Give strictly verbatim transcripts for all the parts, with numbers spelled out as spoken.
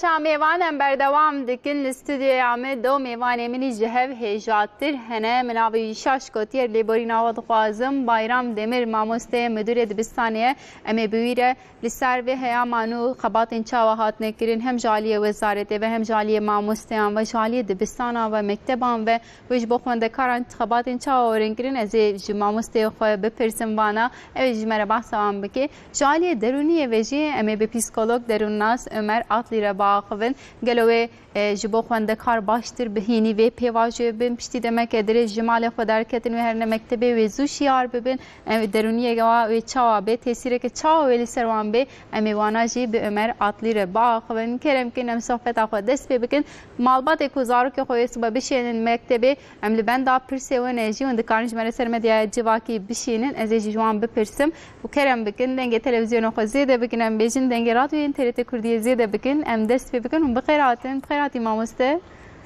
Şa mêvan em berdewam dikin li stûdyoya me do mêvanê min î ji hev hêjatir hene. Min navê wî Şaş Kotiyer, lêborîna we dixwazim. Bayram Demir, mamosteyê, midûrê dibistanê ye. Em ê bi wî re li ser vê heyama nû xebatên çawa hatine kirin, hem ji aliyê wezaretê ve, hem ji aliyê mamosteyan ve, ji aliyê dibistanan ve, mekteban ve, wê ji bo xwendekaran xebatên çawa werin kirin, ez ê ji mamosteyê xwe bipirsim vana, ew ê ji me re behsa wan bike. Ji aliyê derûniyê ve jî em ê bi psîkolog derûnnas Ömer Atli re biaxivin. Gelo wê, e, ji bo xwendekar baştir bihînî vê pêvajoyê bin, piştî demeke dirêj ji malê xwe derketin, wê herine mektebê, wê zû şiyar bibin, em derûniyê wa wê çawa bê, tesîreke çawa wê li ser wan bê, em ê wana jî bi Ömer Atli re biaxivin. Kerem kin em sohbeta xwe dest pê bikin. Malbatê ku zarokê xwe wê sibe bişênin mektebê, em li benda pirsê we ne jî, hûn dikarin ji me re ser medyaya civakî bişînin, ez ê jî ji wan bipirsim û kerem bikin, dengê televîzyona xwe zêde bikin, em bêjin dengê radyoyên T R T Kurdiyê zêde bikin, em dest pê bikin. Hûn bi xêr hatin, bi xêr hatî mamoste.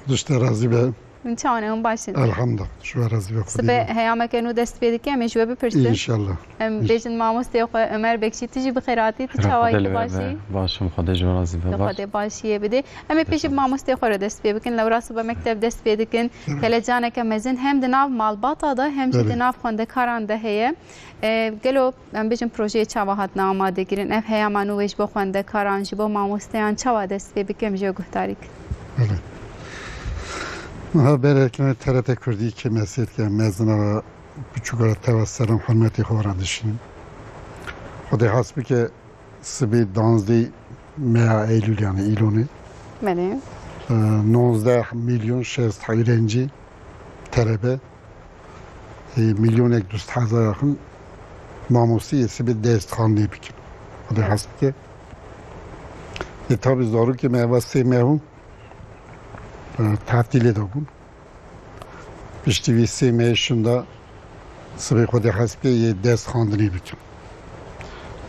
Dişte razî be. Hûn çawan e, hûn baş in? Elhamdulillah, ji we razî be Xwedê. Sibe heyameke nû dest pê dike, em ê ji we bipirsin. Înşallah. Em bêjin mamostê xwe Ömer Bekçî, tu jî bi xêr hatî, tu çawa yî, tu baş î? Baş im, Xwedê ji we razî be. Xwedê başiyê bidê. Em ê pêşî bi mamostê xwe re dest pê bikin. Lewra sibe mekteb dest pê dikin. Kelecaneke mezin hem di nav malbata de hem jî di nav xwendekaran de heye. E, gelo em bêjin projeyê çawa hatine amadekirin? Ev heyama nû wê ji bo xwendekaran, ji bo mamosteyan çawa dest pê bikin, em jê guhdarî kin? Belê. Niha berek me T R T Kurdî kê me sêr ke mezina ve biçûka re teva selam hurmetê xwe re dişînim. Xwedê has bike sibê danzdeh meha Eylûl, yani Îlonê. Belê. E, nonzdeh milyon şêst öğrenci telebe, e, milyonek du sed hezar yaxin mamosteyê sibê dest xandinê bikin. Xwedê has bike. E, tabi zarokê me eva sê meh bûn, e, tetîlê de bûn. Piştî vî sê mehê şinda sibê Xwedê has bike yê dest xandinê bikin.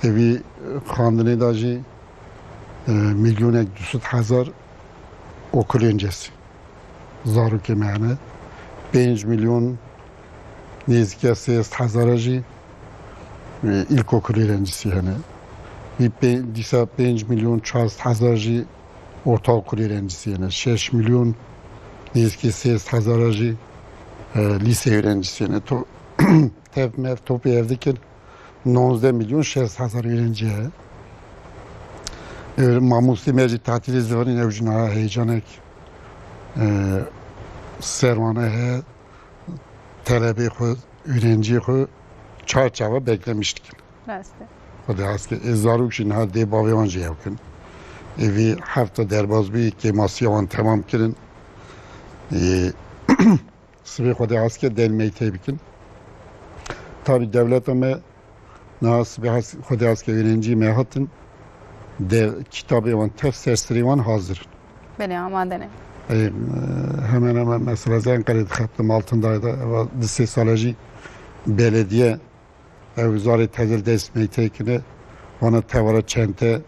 Ê vî xandinê de jî, e, milyonek du sed hezar okul öncesi zarokê me hene. Pênc milyon nêzîke sê sed hezara jî, e, ilkokul öğrencisi hene. Vî pê-, dîsa pênc milyon çar sed hezar jî ortaokul öğrencisi hene. Şeş milyon nêzîkî sê sed hezara jî, e, lise öğrencisi hene. To-, tev me topî ev dikin nonzdeh milyon şeş sed hezar öğrenci heye. E, mamostê me jî tatilê zivanî ew jî niha heyecanek, e, ser wan heye. Telebê xwe, öğrenciyê xwe çar çava beklemiş dikin. Rast e. Xwedê has ke ê zarok jî niha dê bavê wan jî hev kin. Ê vî hefta derbaz bî, kêmasiya wan temam kirin. Ê, sibê Xwedê has ke dên meytey bikin. Tabî dewleta me niha sibê has, Xwedê has ke öğrencî me hatin. De kitabê wan tev sersirê wan hazir in. Belê, amade ne. Ê, hemen hemen mesela ez Enqerê dixebtim, Altındağ'da, eva di sê sala jî belediye ew zarê teze li dest meyteyê kine, wana tevara çente,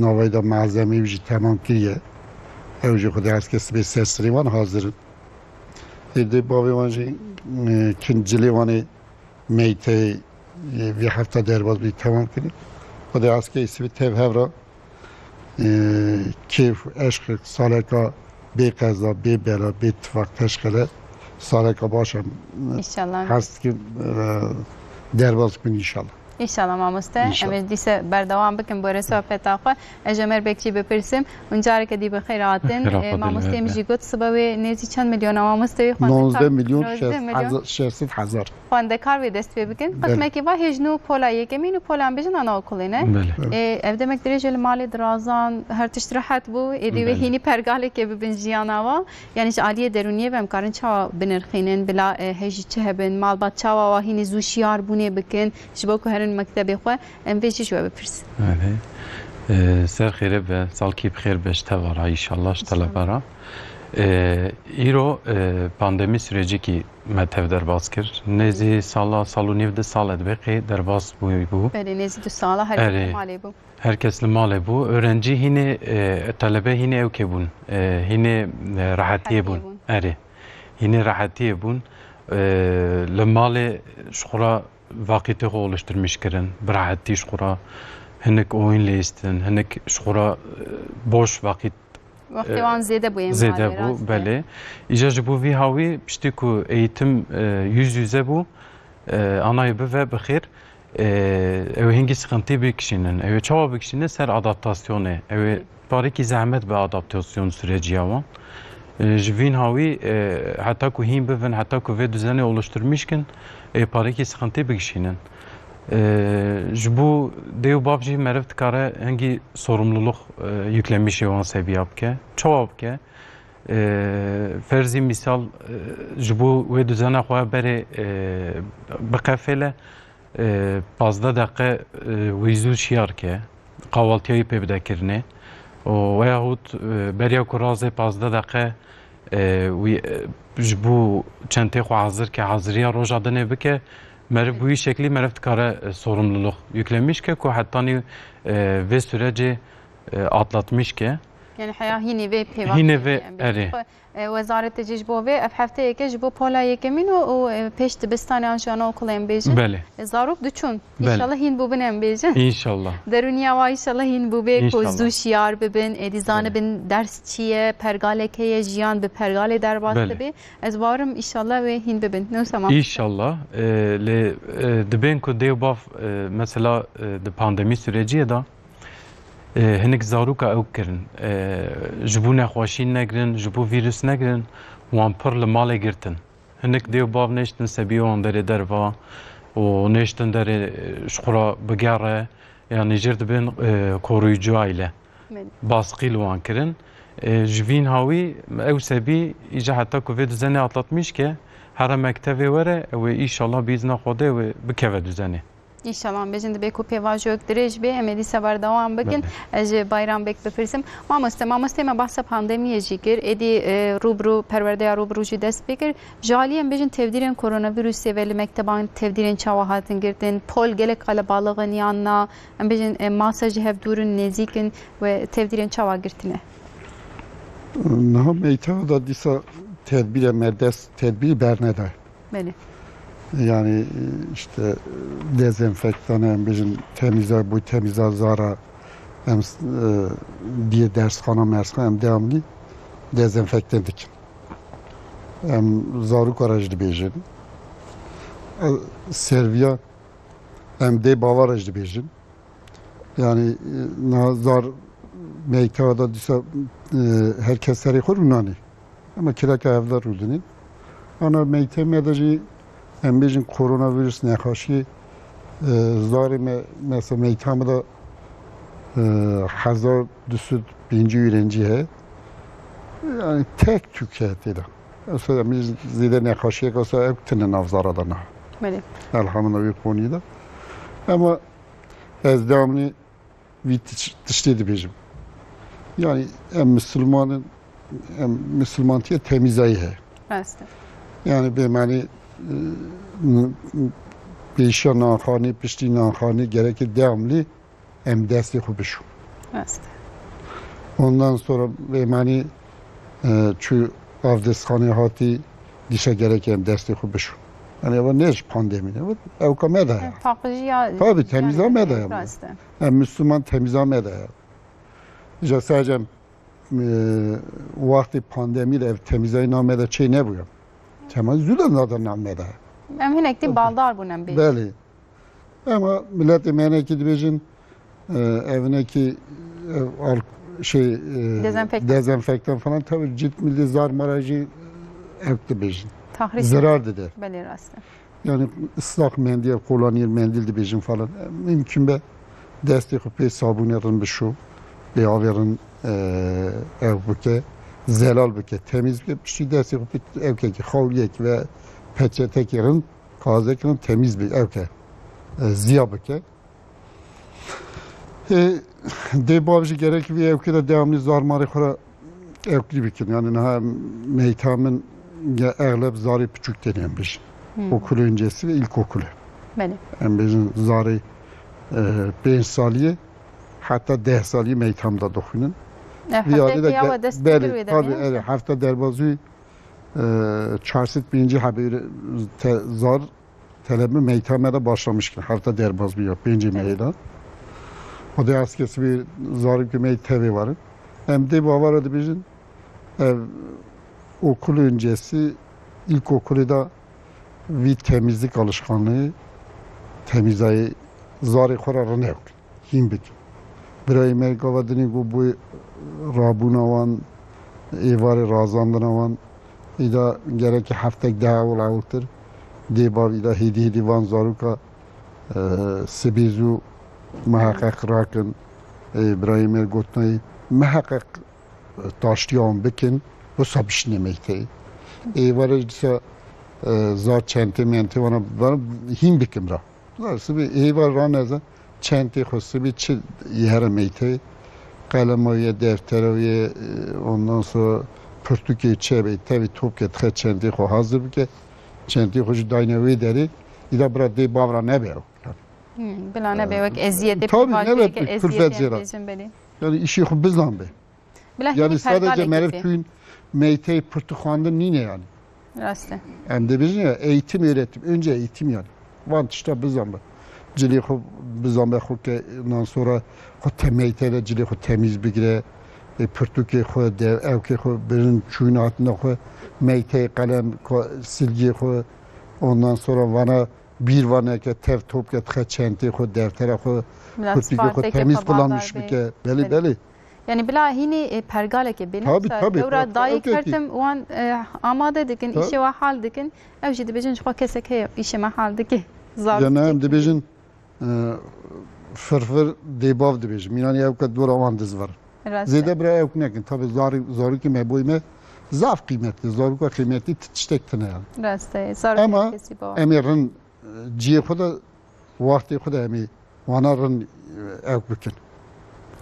navayê de malzemeyê jî temam kiriye. Ew jî Xwedê hez ke sibê ser sirê wan hazir in. Ê dê bavê wan jî, e, kin cilê wan ê meyteyê, e, vî hefta derbaz bî temam kiriye. Xwedê hez ke sibê tev hev re e, kêf, eşq, saleka bê qeza, bê bela, bê tifaq teşqele, saleka baş em, e, İnşallah. Hez dikim, e, derbas bin inşallah. İnşallah mamoste. İnşallah. Em ê dîse berdewam bikin bo rê sohbeta xwe. Ez ji Ömer Bekçî bipirsim. Hûn careke dî bi xêr hatin. Xêr E, hatin, mamosteyê min evet. Jî got sibe wê nêzî çend milyona mamoste wê xwendekar? Nozde milyon şeş sed hezar. Xwendekar wê dest pê bikin. Belê. Qismekî va hêj nû pola yekemîn û pola em bêjin anaokulê ne? Belê. Ê, ev demek dirêj e li malê dirazan, her tişt rehet bû. Êdî wê Belê. Hînî pergaleke bibin jiyana wa. Yani ji aliyê derûniyê ve em karin çawa binirxînin, bila, e, hêj çi hebin, malbat çawa wa hînî zû şiyar bûnê bikin, ji bo ku herin mektebê xwe, em vê jî ji we bipirsin. Belê. E, ser xêre be, salkî bi xêr be ji tevara, inşallah ji telebara. E, îro, e, pandemî sürecekî me tev derbas kir. Nêzî sala, sal û nîv, di sal e dibe qê derbas bûyî bû. Belê, nêzî du sala her Erê. Kes li malê bû. Her kes li malê bû. Öğrenci hînê, e, telebe hînê ewkê bûn. E, hînê, e, rehetiyê bûn. Rehetiyê bûn. Erê. Hînê rehetiyê bûn. E, li malê ji xwe re vakitê xwe oluşturmiş kirin. Bi rehetî ji xwe re hinek oyun lêstin, hinek ji xwe re, e, boş vakit Wextê e, wan zêde bû ên zêde bû, rast e. Belê. Îca ji bo vî hawî piştî ku eğitim, e, yüz yüze bû, e, anayê bive bi xêr, e, ew ê hingî sıkıntı bikişînin. Ew ê çawa bikişînin ser adaptasyonê. Ew ê parêkî zehmet bi adaptasyon süreciya wan. E, ji vîn hawî, e, heta ku hîn bibin, heta ku vê düzenê oluşturmîş kin, ê parêkî sıkıntı bikişînin. E, ji bo dê û bav jî meriv dikare hingî sorumluluk, e, yüklemişê wan sebiya bike. Çawa bike? E, ferzî misal, e, ji bo wê duzena xwe berê, e, biqefêle, e, pazdeh deqe, e, wî zû şiyar ke, qawaltiya wî pê bide kirinê. Û veyahut, e, beriya ku razê pazdeh deqe, e, wî, e, ji bo çentê xwe hazir ke, haziriya roja dinê bike, meriv bi wî şeklî meriv dikare, e, sorumluluk yüklemiş ke ku hetanî, e, vê sürecê, e, atlatmış ke. Yani heya hînî vê pêvajoyê Hînê vê, em bêjin. Erê. Xwe, e, wezaretê jî ji bo vê ev hefteyeke ji bo pola yekemîn û, û, e, pêş dibistanê an jî anaokul em bêjin. Belê. E, zarok diçûn. Belê. Înşallah hîn bûbin em bêjin. Înşallah. Derûniya wa înşallah hîn bûbê ku Înşallah. Zû şiyar bibin, êdî Belê. Zanibin ders çi ye, pergalek heye, jiyan bi pergalê derbas Belê. Dibe. Ez bawerim înşallah wê hîn bibin. Ne wisa mam? Înşallah. E, lê, e, dibên ku dê û bav, e, mesela, e, di pandemî süreciyê de, e, hinek zaroka ew kirin. E, ji bo nexweşî negirin, ji bo vîrus negirin, wan pir li malê girtin. Hinek dê û bav nêştin sebiyê wan derê derva û nêştin derê, e, ji xwe re bigere, yanî jêr dibên, e, koruyucu aile. Belê. Baskî li wan kirin. E, ji vîn hawî ew sebî îca heta ku vê dizenê atlatmîş ke, here mektevê were, ew ê îşallah bi îzna Xwedê ew ê bikeve dizenê. Înşallah, em bêjin dibê ku pêvajoyek dirêj bê, em ê dîsa berdewam bikin. Belê. Ez ji Bayram Bek bipirsim. Mamoste, mamosteyê me behsa pandemiyê jî kir. Êdî, e, rûbirû, perwerdeya rûbirû jî dest pê kir. Ji aliyê em bêjin tevdîrên koronavîrusê ve li mekteban tevdîrên çawa hatin girtin? Pol gelek qelebalix in yan na? Em bêjin, e, masa ji hev dûr in, nêzîk in we tevdîrên çawa girtine? Niha meyteva da dîsa tedbîre me dest tedbîrî bernede. Belê. Yani, e, işte, e, dezenfektan, em bêjin, temîza bû, temîza zara, em, e, diye dersxana, mersxana, em devamlı dezenfekte dikin. Em zaroka re jî dibêjin. E, serviya em dê bava re jî dibêjin. Yani, e, na zar meyteva da dîsa, e, her kes serê xwe rûnanî. Ama kireka hevdar rûdinî. Ana meytê me de jî em bêjin koronavîrus nexweşî, e, zarê me, mesela meyta me de, e, hezar du sed pêncî û pêncî heye. Yani tek tük heye tê de. Mesela em zêde nexweşiyek olsa ew tine nav zara de na. Belê. Elhamdülillah wî konî de. Ama ez devamlı vî tiş-, tiştê dibêjim. Yani em Müslümanın, em Müslümantiye temizayı he. Rast e. Yani bê mani, e, n-, n-, pêşiya nanxanî, piştî nanxanî gereke devamlı em destê xwe bişû. Rast e. Ondan sonra bê mani, e, çû avdestxanê hatî, dîşe gereke em destê xwe bişû. Yani ev ne ji pandemî ne, ev ka me de ya. Paqijî ya Tabii, temîza me de ya. Rast e. Em Müslüman temîza me de ya. Îca sadece, e, wextê pandemî de ev temîzayî na me de çê nebûye. Temaz zû de nade na me de. Em hinek tî baldar bûn em bê. Belê. Ama miletê me hinekî dibêjin, e, ev hinekî, e, al-, şey, e, Dezenfektan. Dezenfektan falan, tabii cilt milli zar mara jî ev dibêjin. Tahrik. Zirar dide. Belê rast e. Yani ıslak mendil kullanıyor, mendil dibêjin falan. Mümkün be destê xwe pê sabûnê rin bişo, pê avê rin, e, ev bike, zelal bike, temiz bike, piştî destê xwe pê ev ke xawliyek ve peçetekê rin, kazek rin temiz bike, ev ke, e, ziya bike. E, dê bav jî gerek vî ewkê de devamlı zar marê xwe re ewklî bikin. Yani niha meyta min ge-, egleb zarê piçûk tên em bijin. Hmm. Okul öncesi ve ilkokulu. Belê. Em bijin zarê, e, pênc saliyê heta deh saliyê meytam da dixwînin. E, Vî alî de hefteyeke ya ge-, we dest belê, pê kir wê tabii, demê, evet, wisa? Hefta derbazî, e, çar sed pêncî hebê te-, zar Telebî meyta me de başlamış ki, hefta derbaz bûya, pêncê meyê de. Xwedê ez kesî bî zarokê me yê tevê werin. Em dê bava re dibêjin, ev okul öncesi, ilkokulê de vî temizlik alışkanlığı, temizayê zarê xwe re rinew hîn bikin. Birayê me gava dinê got bû rabûna wan, êvarê razandina wan, îda gerek heftek deh ewil ewiltir dê bav îda hêdî hêdî van zaroka, e, sibê zû miheqeq rakin, e, birayê me gotinayê miheqeq taştiya wan bikin, wisa bişîne meyteyê. Êvarê dîsa, e, zar çentê mentê wana, wana hîn bikim ra. Zar sibê êvar raneze çentê xwe sibê çi yê here meyteyê. Qelema wî ye, deftera wî ye, e, ondan sonra pirtûkê çi hebe, tevî topke dixe çentê xwe hazir bike. Çentê xwe jî dayne wê derê. Îda bira dê bav ra nebe ew. Hmm, bila nebe wek eziyetê, Tabii, pêvajoyeke nebe eziyetê em külfet jê re. Bêjin belê. Yani işê xwe bizan be. Bila Yani hînî sadece pergalekî meriv tê. Çûyîn meyteyê pirtûk xwendin nîne yani. Rast e. Em dibêjin ya eğitim öğretim. Önce eğitim yani. Van tişta bizan be. Cilê xwe bizan be xwe ke ondan sonra xwe te meyteyê de cilê xwe temîz bigire. E, pirtûkê xwe, de, ewkê xwe, birin çûyîn hatina xwe, meyteyê qelem, ko-, silgê xwe, ondan sonra vana bîr vaneke tev top ke dixe çentê xwe, deftera xwe, Bila pirtûkê xwe sparteke temîz xwe kullanmış bavardê. Bike. Belê, Belê. belê. Yani bila hînî, e, pergaleke bê. Tabii, Mesela tabii, dewra tabii, dayîk tabii. Her tim wan, e, amade dikin, Tabii. Îşê wan hal dikin. Ew jî dibêjin ji xwe kesek heye, îşê me hal dike. Zar Yani em dikek. Dibêjin, e, firfir dêbav dibêjin. Mînanî ew ke dora wan dizvirin. Rast e. Zêde bira ew nekin. Tabii zar-, zarokê me boy me zaf qîmetli. Zaroka qîmetli ti tiştek tine yani. Rast e. Zarokê Ama kesî bawa. Em ê rin, e, ciyê xwe de, wextê xwe de em ê wana rin, e, ew bikin.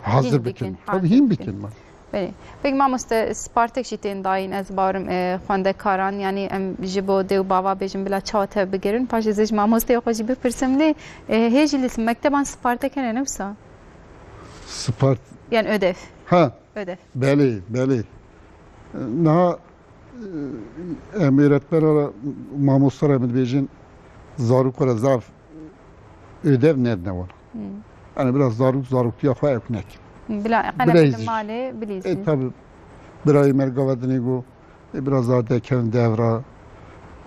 Hazir Hîn bikin. bikin, Tabii hazir hîn bikin. bikin. Belê. Peki mamoste, spartek jî tên dayîn, ez bawerim, e, xwendekaran, yani em ji bo dê û bava bêjin bila çawa tev bigirin. Paşê ez ê ji mamosteyê xwe jî bipirsim lê, e, hê jî li mekteban spartek hene ne wisa? Spart- Yani ödev. Ha. Ödev. Belê, belê. Niha, e, em öğretmen ara mamoste re em dibêjin zarok re zaf ödev nedine wan. Hmm. Yani biraz zarok, zaroktiya xwe ew nekin. Bila, Bila qelebê ezî. Malê bilîzin. E, tabii. Birayê me gava dinê got, e, biraz daha dekevin devra,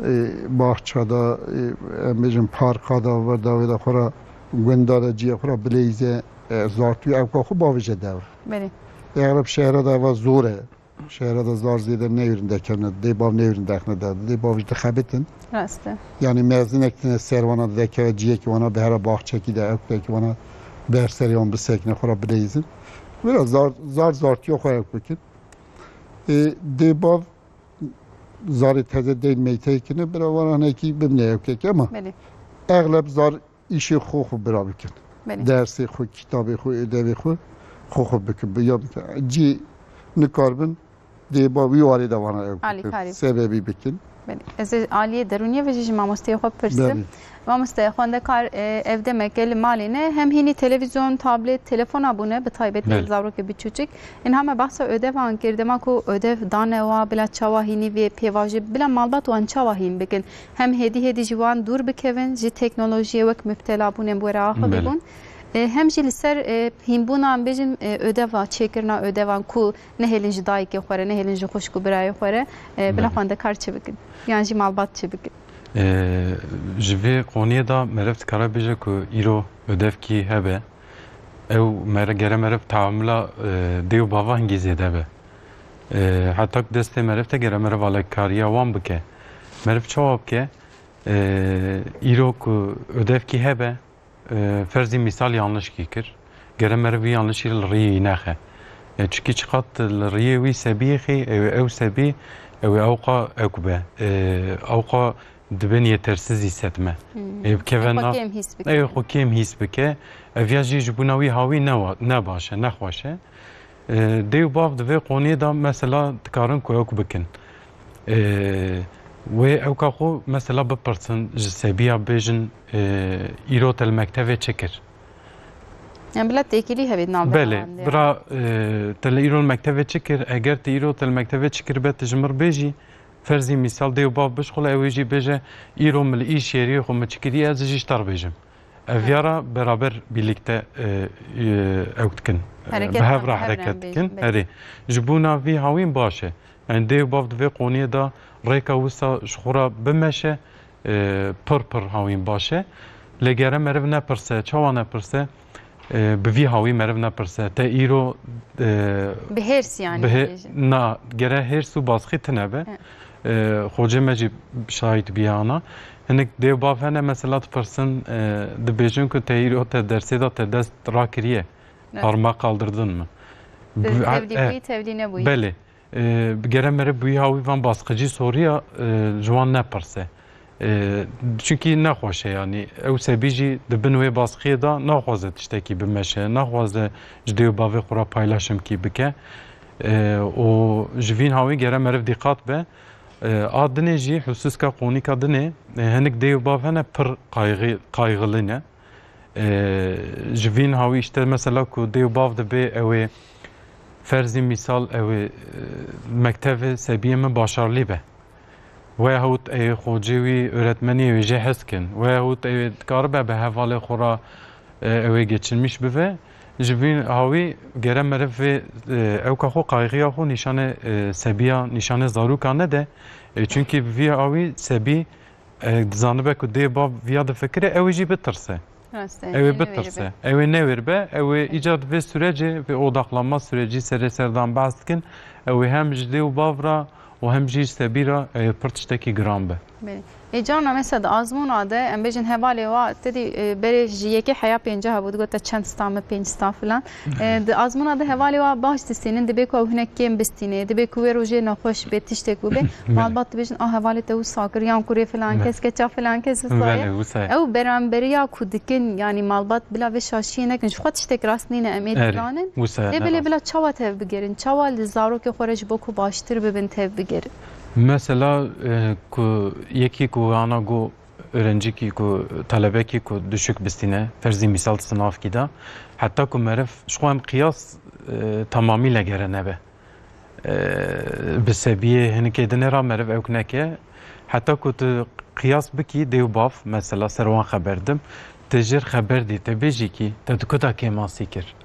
e, bahçada, e, em bêjin parka da, ver davê de xwe ra, gunda da, ciye xwe ra bileyze, e, zartû ewka xwe bavêje devra. Belê. E, Eğleb şehre de eva zor e. Şehre de zar zêde neyrin dekevne, dê bav neyrin dexne de, dê bav jî dixebitin. Rast e. Yani mezinek tine ser wana dekeve ciyekî wana bihera bahçekî de, ewkekî wana ber serê wan bisekine, xwe ra bileyzin. Biraz zar, zar zartiya xwe ewk bikin. E, dê bav zarê teze deyn meyteyê kine, bira wana hinekî bimne ewkekî ama Belê. Eğleb zar îşê xwe xwe bira bikin. Belê. Dersê xwe, kitabê xwe, ödevê xwe, xwe xwe bikin. Bi ya bikin. Cî nikarbin, dê ba wî warê de wana ew bikin. Alîkarî. Sebebî bikin. Belê. Ez ê aliyê derûniyê ve jî ji mamosteyê xwe pirsim. Belê. Mamoste, xwendekar, e, ev demeke li malê ne, hem hînî televîzyon, tablet, telefona bûne, bi taybetî Belê. Zarokê biçûçik. Înha me behsa ödevan kir, dema ku ödev dane wa, bila çawa hînî vê pêvajoyê, bila malbat wan çawa hîn bikin. Hem hêdî hêdî ji wan dûr bikevin, ji teknolojiyê wek mubtela bûn ên bi wê re axivî Belê. Bûn. E, hem jî li ser, e, hînbûna, em bêjin, e, ödeva, çêkirina ödevan ku nehêlin ji dayikê xwe re, nehêlin ji xwişk û birayê xwe re, e, bila Belê. Xwendekar çi bikin? Yan jî malbat çi bikin? E, ji vê qoniyê de meriv dikare bêje ku îro ödevkî hebe, ew mere-, gere meriv teamula, e, dê û bava hingî zêde be. E, heta ku destê meriv te gere meriv alekariya wan bike. Meriv çawa bike? E, îro ku ödevkî hebe, e, ferzî mîsal yanlişkî kir. Gere meriv vî yanlişî li riyê wî nexe. E, çikî çiqat li riyê wî sebiyê xî, ew, ew sebî, ew ê ewqa ewk be. E, ewqa dibên yetersizî setme. Hmm. Ê bikeve Ewqa nav, kêm hîs bike. Ê xwe kêm hîs bike. Ev ya jî ji bûna wî hawî ne wa-, ne baş e, ne xweş e. E, dê û bav di vê qoniyê de mesela dikarin ku ewk bikin. E, wê ewka xwe mesela bipirsin, ji sebiya bêjin, e, îro te li mektevê çi kir? Em bila têkilî hevê di navbera Belê, wan de. Bira, e, te li îro li mektevê çi kir? Eger te îro te li mektevê çi kir be, tu ji mir bêjî, ferzî mîsal dê û bav bişxule, ew ê jî bêje, îro min li îş yeriyê xwe min çi kiriye, ez jî ji te re bêjim. Ev ya re beraber birlikte, e, e, ew dikin. E, Hereket bi hev re hereket dikin. Erê. Ji bona vî hawîn baş e. Yani dê û bav di vê qoniyê de rêka wisa ji xwe re bimeşe, e, pir pir hawîn baş e. Lê gere meriv nepirse, çawa nepirse, e, bi vî hawî meriv nepirse. Te îro, e, Bi hêrs yani bi hê-, dibêjin. Na, gere hêrs û basxî tine be. E, xocê me jî şahid biye ana. Hinek dê û bav hene mesela dipirsin, e, dibêjin ku te îro te dersê de te dest rakiriye. Evet. Parmak kaldırdın mı? Te-, Bi-, tevlî e, bûyî, tevlî nebûyî. Belê. E, bi gere meriv bûyî hawî van basqicî soriya, e, ji wan nepirse. E, çunkî nexweş e, yanî ew sebî jî di bin wê basqiyê de naxwaze tiştekî bimeşe, naxwaze ji dê û bavê xwe re paylaşimkî bike. E, û ji vîn hawî gere meriv dîqat be. E, a dinê jî, hususka qonîka dinê, e, hinek dê û bav hene pir qayxî-, qayxilî ne. E, ji vîn hawî işte mesela ku dê û bav dibe ew ê ferzî mîsal ew ê, e, mektevê sebiyê min başarlî be. Weyahut ê xocê wî, öğretmenî wê jê hez kin. Weyahut ê dikaribe bi hevalê xwe re, e, ew ê geçinmiş bibe. Ji vîn hawî gere meriv vê, e, ewka xwe qayxiya xwe nîşanê, e, sebiya, nîşanê zaroka nede. E, çunkî bi vî hawî sebî, e, dizanibe ku dê bav viya difikire, ew ê jî bitirse. Rast e, Ew ê ê newêr bitirse. Be. Ew ê newêr be, ew ê Evet. îca di vê sürecê, vê odaklanma sürecî serê serdan behs dikin. Ew ê hem ji dê û bav re û hem jî ji sebî re, e, pir tiştekî giran be. Belê. Ê, carna mesela di azmûna de, em bêjin hevalê wa, te dî, e, berê ji yekê heya pênca hebû, digot te çend sta me, pênc sta filan. E, di azmûna de hevalê wa baş distînin, dibê ku ew hinek kêm bistîne, dibê ku wê rojê nexweş bê, tiştek bûbe. Belê. Malbat dibêjin, "Ah, hevalê te wisa kir, yan kurê filan Belê. Kes, keça filan kes wisa ye." Belê, wisa ye. Ew beramberiya ku dikin, yanî malbat bila vê şaşiyê nekin, ji xwe tiştek rast nîne, em ê Erê, dizanin. Wisa ye, Lê ne belê rast. Bila çawa tev bigerin, çawa li zarokê xwe re ji bo ku baştir bibin tev bigerin? Mesela, e, ku yekî ku ana got, öğrencikî ku, talebekî ku düşük bistîne, ferzî mîsal di sinafkî de, heta ku meriv ji xwe em qiyas, e, tamamî le gere nebe. E, bi sebiyê hinikê dinê re meriv ewk neke. Heta ku tu qiyas bikî, dê û bav, mesela ser wan xeber dim, te jêr xeber dî, te bêjî kî, te di kuta kêmasî kir.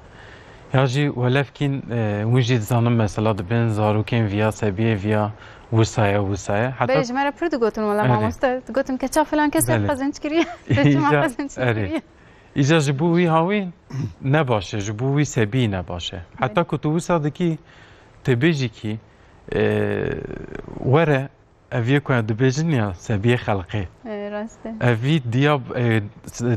Ya jî welevkîn, e, hûn jî dizanin mesela dibên zarokên viya sebiyê viya wisa ye, wisa ye. Heta Belê, ji me re pir digotin wela Erê. Mamoste. Digotin keça filan kes Belê. Qezenc kiriye. Te çima Îca, qezenc erê. Kiriye? Îca ji bo wî hawîn ne baş e, ji bo wî sebî ne baş e. Heta Belê. Ku tu wisa dikî, te bêjî kî, e, were, Ev yê ku em dibêjin ya, sebiyê xelqê. E, rast e. Ev vî diya, e,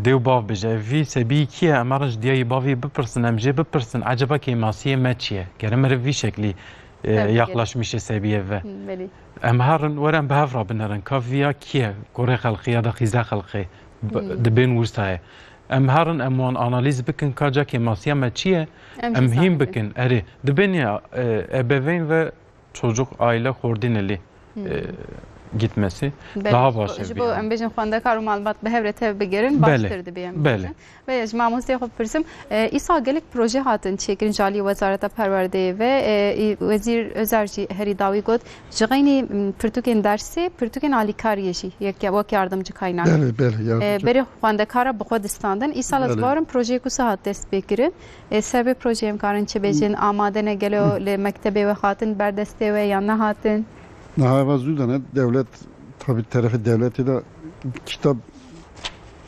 dê û bav bêje. Ev vî sebiyê kî ye? Em herin ji diya yî bavî bipirsin, em jê bipirsin. Eceba kêmasiyê me çi ye? Gere meriv vî şeklî, e, Tevgere. Yaklaşmîşê sebiyê ve. Belê. Em herin, were em bi hev re binerin. Ka viya kî ye? Korê xelqê ya da xîze xelqê. B-, Hmm. Dibên wisa ye. Em herin, em wan analîz bikin, ka ca kêmasiya me çi ye? Em Em jî hîn zanibin. Bikin. Erê, dibên ya, e, ebeveyn ve çocuk, aile koordineli, Hmm. e, gitmesi Belê, daha ji bo, baş ji bo em bêjin xwendekar û malbat bi hev re tev bigerin, Belê, baştir dibe em belê. Bêjin. Ve ji mamosteyê xwe bipirsim, e, îsal gelek proje hatin çêkirin ji alî Wezareta Perwerdeyê ve, e, î, Wezîr Özer jî herî dawî got, ji xeynî, m, pirtûkên dersê, pirtûkên alîkariyê jî yek, wek yardimci kaynak. Belê, belê, yardimci. E, berê xwendekara bi xwe distandin. Îsal ez Belê. Bawerim projeyê ku hat dest pê kirin. Ê, ser vê projeyê em karin çi bêjin? Amade ne gelo li mektebê we hatin ber destê we yan nehatin? Niha eva zû de ne, dewlet, tabi terefê dewletê de kitab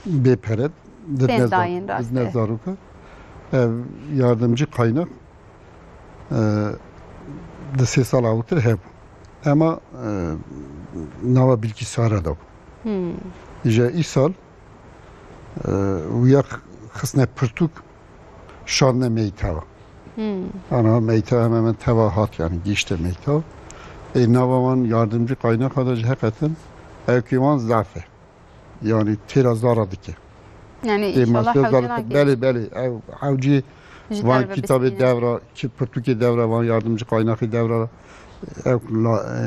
bê pere didine Tên za-, dayîn, rast didine e. Zaroka. Ev yardımcı kaynak, e, di sê sala awtir hebû. Ema, e, nava bilgisayara da bû. Hmm. Îja îsal, e, wiya xisne pirtûk şandine meytava. Hmm. Ana meytava hemen hemen teva hat, yani gihişte meytav. E, nava wan yardımcı kaynak da jî heqeten ewkê wan zaf e. Yani têra zara dike. Yani Tê inşallah masya hewce zara dike. Belê, belê. Ew hewcî Ji van derve kitabê bistîne. Devra, ki pirtûkê devra, van yardımcı kaynakê devra, ew la, e,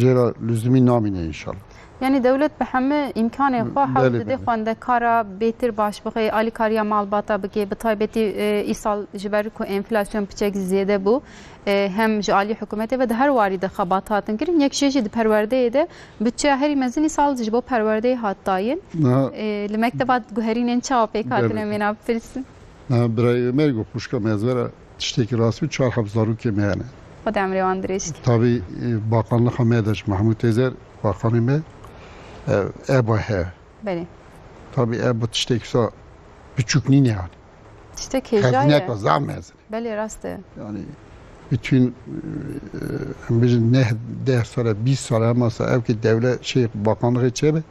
jêra lüzumî namîne inşallah. Yanî dewlet bi hemû îmkanê xwe hewl Belê, dide belê. xwendekara bêtir baş bixê, alîkariya malbata bike, bi taybetî, e, îsal ji ber ku enflasyon piçek zêde bû, e, hem ji alî hikûmetê ve di her warî de xebat hatin kirin. Yek jê jî di perwerdeyê de budçeya herî mezin îsal ji bo perwerdeyê hat dayîn. Niha E, li mekteba guherînên çawa pêk hatine Belê. em ê nav bipirsin? Niha birayê Ömer got, xwişka me ez vera tiştekî rast bû, çar heb zarokê me hene. Xwedê emrê wan dirêj ke. Tabî, e, bakanlixa me de ji Mehmûd Têzer, bakanê me, e, eba heye. Belê. Tabî eba tiştekî sa biçûk nîne yani. Tiştek hêja ye. Xezîneka zaf mezin. Belê, rast e. Yani bütün, e, em bêjin neh, deh sale, bîst sale, hema sa ew ki dewlet şey, bakanlığı çêbe,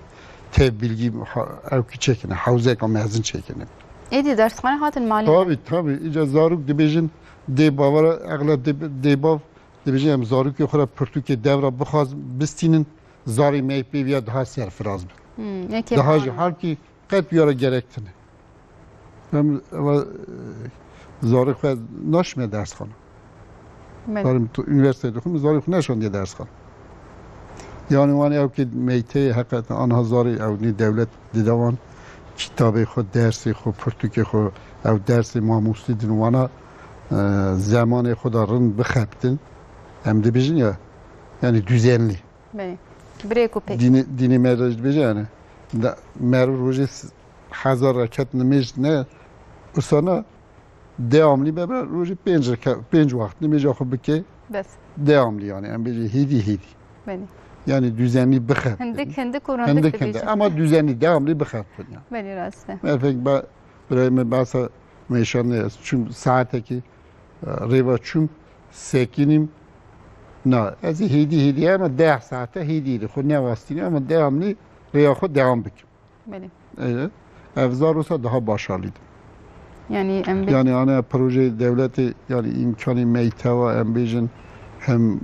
tev bilgi ha-, ew ki çêkine, hewzeka mezin çêkine. Êdî dersxane hatin malê. Tabii, tabii. Îca zarok dibêjin, dê bavara, egleb dê, dê bav, dibêjin em zarokê xwe re pirtûkê devra bixwaz, bistînin, zarê me pê viya daha serfiraz bin. Hmm, yekê Daha ji malê. halkî qet wî re gerek tine. Em, eva, e, zarê xwe naşime dersxana. Belê. Zarê min tu-, üniversiteyê dixwim, zarê xwe neşandiye dersxana. Yani wan ew ki meyteyê heqeten anha zarê ew nê dewlet dide wan kitabê xwe, dersê xwe, pirtûkê xwe, ew dersê mamostî din wana, e, zemanê xwe da rind bixebtin. Em dibêjin ya, yani düzenli. Belê. Birêk û pêk. Dînê, dînê me de dibêje yani. Da, meriv rojê s-, hezar reket nimêj ne, usana devamlı be, be rojê pênc reke-, pênc wext nimêja xwe bike. Bes. Devamlı yani. Em bêjê hêdî hêdî. Belê. Yani düzenli bixebtin. Hindik, hindik û rindik Hindik, hindik. dibêjin. Ama düzenli, devamlı bixebtin yani. Belê, rast e. Merfek be, birayê me behsa meşan ne, çüm saatekî, e, rêva çüm, sekinîm. Na, ez ê hêdî hêdî, ama deh saete hêdî li xwe newastîne, ama devamlı rêya xwe devam bikim. Belê. Evet. Ev zar olsa daha başarılıydı. Yani em bê- Yani ana proje devleti, yani imkanı meyteva, em bêjin hem, e,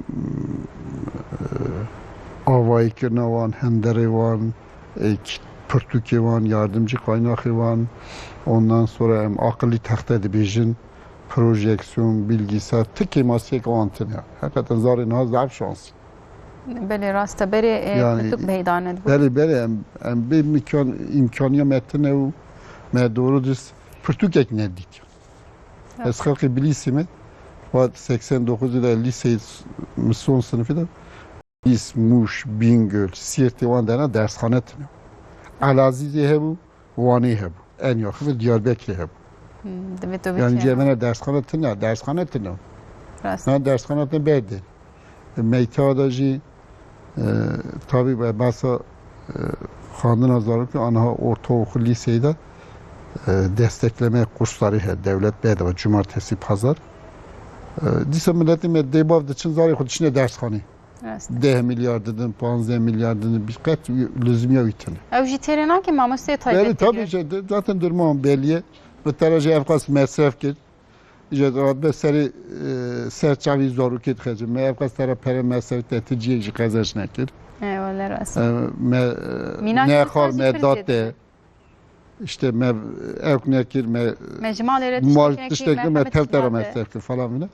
avayî kirina wan, hem derê wan, e, k-, pirtûkê wan, yardımcı kaynağı wan, ondan sonra em akıllı texte dibêjin, projeksiyon, bilgisayar, ti kêmasiyek wan tine. Hakikaten zarê niha zaf şansî. Belê, rast e. Berê, e, Yani, pirtûk peyda nedibû. Belê, belê, em, em bê imkan, imkaniya me tine û me doğru düz pirtûkek nedît. Evet. Ez xelkê Bilîsê me, wa seksen dokuz de lîseyê s-, min son sinifî de, Bilîs, Mûş, Bîngöl, Sîrtê wan dena dersxane tine. Elazîzê hebû, Wanê hebû. En yaxin de Diyarbekirê hebû. Hmm, divê tu Yani biçî cemene dersxane tine, dersxane tine. Rast. Ha, dersxane tine berdê. Meyteva de jî, e, tabî be behsa, e, xwendina zarokê, anaha ortaokul, lîseyê de, e, destekleme kursları he, devlet bedava, cumartesi, pazar. E, dîsa miletê me dê bav diçin zarê xwe diçine dersxanê. Rast. Deh milyar didin, panzdeh milyar didin, bir qet lüzum ya wî tine. Ew jî têrê nake mamosteyê Belê, taybet tabii digirin. Ki, de-, zaten durumu belli ye. Bi te re jî ev qas mesref kir. Îca dihat be serê, e, ser çavî zarokê dixecin. Me ev qas te re pere mesref te ti ciyek jî qezenç nekir. Eyvallah, rast. E, me, e, Mînak nexar, jî me pir dat zêde te. Îşte me ew nekir, me Me ji malê re mal tiştek nekir, tiştek me me hemet tev te re me me te. Tev kir falan filan.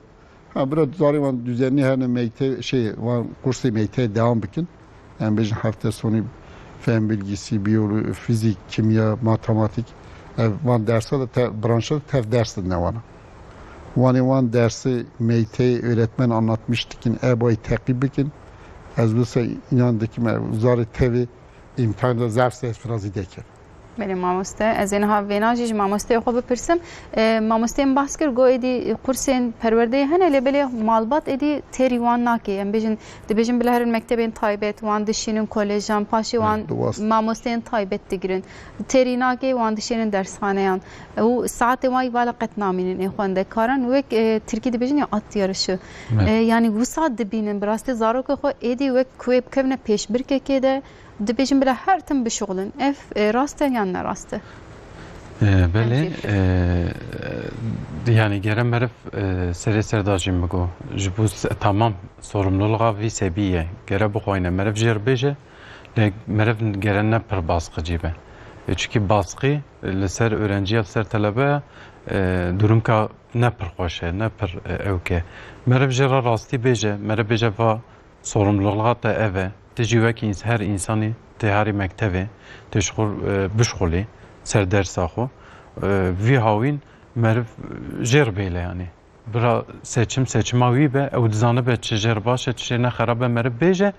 Ha, bira zarê wan düzenli hene meyte, şey, wan kursê meyte devam bikin. Em bêjin hefte sonî fen bilgisi, biyolo-, fizik, kimya, matematik. Ev van dersa de te-, branşa de tev ders didine wana. Wanê wan dersê meyteyê öğretmen anlatmış dikin, ebayî teqîb bikin. Ez wisa inan dikim, ev zarê tevê îmtihan de zaf serfirazî deke. Belê mamoste, ez ê niha vêna jî ji mamosteyê xwe bipirsim. E, mamosteyê min behs kir, got êdî kursên perwerdeyê hene, lê belê malbat êdî têrî wan nake. Em bêjin, dibêjin bila herin mektebên taybet, wan dişînin kolejan, paşê wan Evet, diwast. mamosteyên taybet digirin. Têrî nake, wan dişênin dersxaneyan. Û saetê wan îvala qet namînin ê xwendekaran. Wek, e, tirkî dibêjin ya at yarışı. Evet. E, yanî wisa dibînin, bi rastî zarokê xwe êdî wek ku wê bikevine pêşbirkekê de, dibêjin bila her tim bişuxulin. Ev, e, rast e yan ne rast e? E, belê, Em zî e, yani gere meriv, e, serê ser da jî min got. Ji bo se-, tamam sorumluluğa vî sebî ye. Gere bixwayne. Meriv jê re bêje, lê meriv gere ne pir baskıcî be. E, çünkü baskı, e, li ser öğrenciya, li ser telebeya, e, durumka ne pir xweş e, ne pir, e, ewk e. Meriv jê re rastî bêje, meriv bêje va, sorumluluğa te ev e. Tu jî wekî ins-, her însanî tê herî mektevê, tê ji xwe, e, bişxulî ser dersa xwe. E, vî hawîn meriv, e, jêr bêle yanî. Bira seçim seçima wî be, ew dizanibe çi jêr baş e, çi jêr ne xerab e, meriv bêje,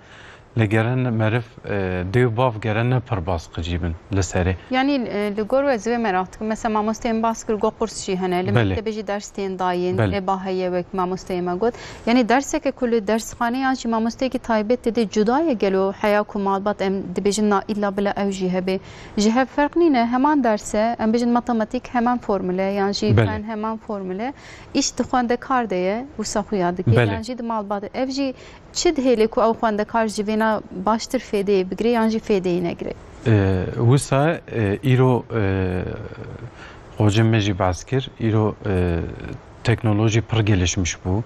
lê gere ne meriv, e, dê û bav gere ne pir baskicî bin li serê. Yanî, e, li gor we ez vê meraq dikim. Mesela mamosteyên bas kir, got qurs jî hene. Li Belê. mektebê jî ders tên dayîn, Belê. eba heye wek mamosteyê me got. Yanî derseke ku li dersxanê yan jî mamosteyekî taybet tê de cuda ye gelo heya ku malbat em dibêjin na îlla bila ew jî hebe. Ji hev ferq nîne, heman derse, em bêjin matematîk heman formule, yan jî Belê. fen heman formule. Îş di xwendekar de ye, wisa xuya dike, Belê. yan jî di malbat de. Ev jî çi dihêle ku ew xwendekar ji vêna baştir fêdeyê bigire yan jî fêdeyê negire? E, wisa, e, îro, e, xocê me jî behs kir, îro, e, teknolojî pir gelişmiş bû.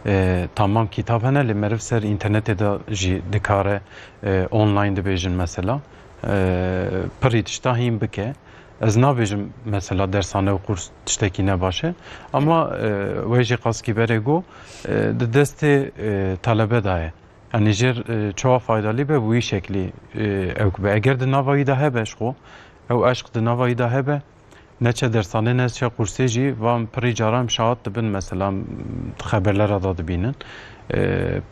E, tamam kitab hene, lê meriv ser înternetê de jî dikare, e, online dibêjin mesela, e, pirî tişta hîn bike. Ez nabêjim mesela dersane û qurs tiştekî ne baş e. Ama, e, wê jî qaskî berê got, e, di destê, e, talebe de ye. Yanî jêr, e, çawa faydalî be, bi wî şeklî, e, ew be. Eger di nava wî de hebe ji xwe, ew eşq di nava wî de hebe, ne çe dersane ne çe qursê jî van pirî caran şahat dibin, mesela, xeberlera da dibînin. E,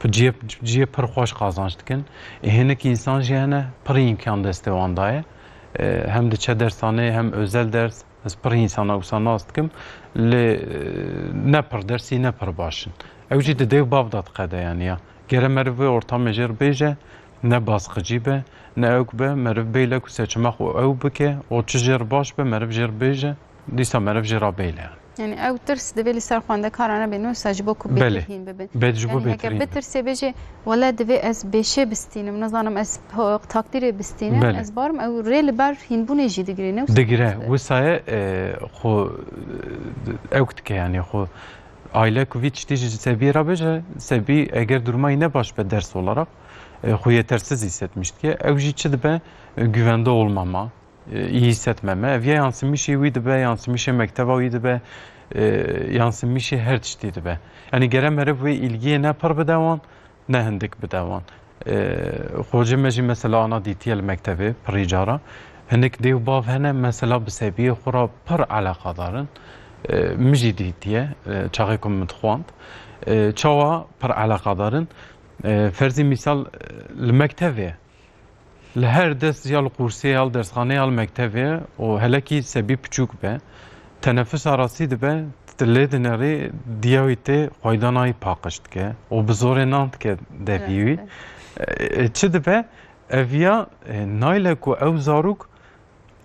ciyê, ciyê pir xweş qazanç dikin. E, hinek însan jî hene, pir îmkan destê wan daye. E, hem diçe dersane, hem özel ders. Ez pir însana wisa nas dikim. Lê, e, ne pir dersî, ne pir baş in. Ew jî di dê û bav de diqede, yanî ya. Gere meriv vê ortamê jêr bêje, ne baskicî be, ne ewk be, meriv bêle ku seçima xwe ew bike, û çi jêr baş be, meriv jêr bêje, dîsa meriv jêra bêle. Yanî ew tirs divê li ser xwendekaran nebê, wisa ji bo ku Belê. bêtir hîn bibin. Bê ji bo Yanî heke bêtir hîn bibin. bitirsê bêjê, wele divê ez bêşê bistînim, nizanim ez ho-, takdîrê bistînim, Belê. ez barim ew rê li ber hînbûnê jî digirê, ne wisa Digire, wisa ye, e, xwe, e, ewk dike, yanî xwe aile ku vî tiştî ji sebiyê re bêje, sebî eger duruma wî ne baş be ders olarak, e, xwe yetersiz hissetmiş dike. Ew jî çi dibe? E, güvende olmama, e, iyi hissetmeme. Ev ya yansımışê wî dibe, yansımışê mekteba wî dibe, e, yansımışê her tiştî dibe. Yanî gere meriv wê îlgiyê ne pir bide wan, ne hindik bide wan. E, xocê me jî mesela ana dîtiye li mektebê pirî cara. Hinek dê û bav hene mesela bi sebiyê xwe re pir eleqadar in. E, min jî dîtiye, e, çaxê ku min dixwand. E, çawa pir eleqadar in? E, ferzî mîsal, e, li mektevê, li her dest ya li qursê ya li dersxanê ya li mektevê û helekî sebî piçûk be, tenefus arasî dibe, tu lê dinerî diya wî tê xweydanayî paqij dike û bi zorê nan dike devî wî. Evet. E, e, çi dibe? Ev ya, e, nayle ku ew zarok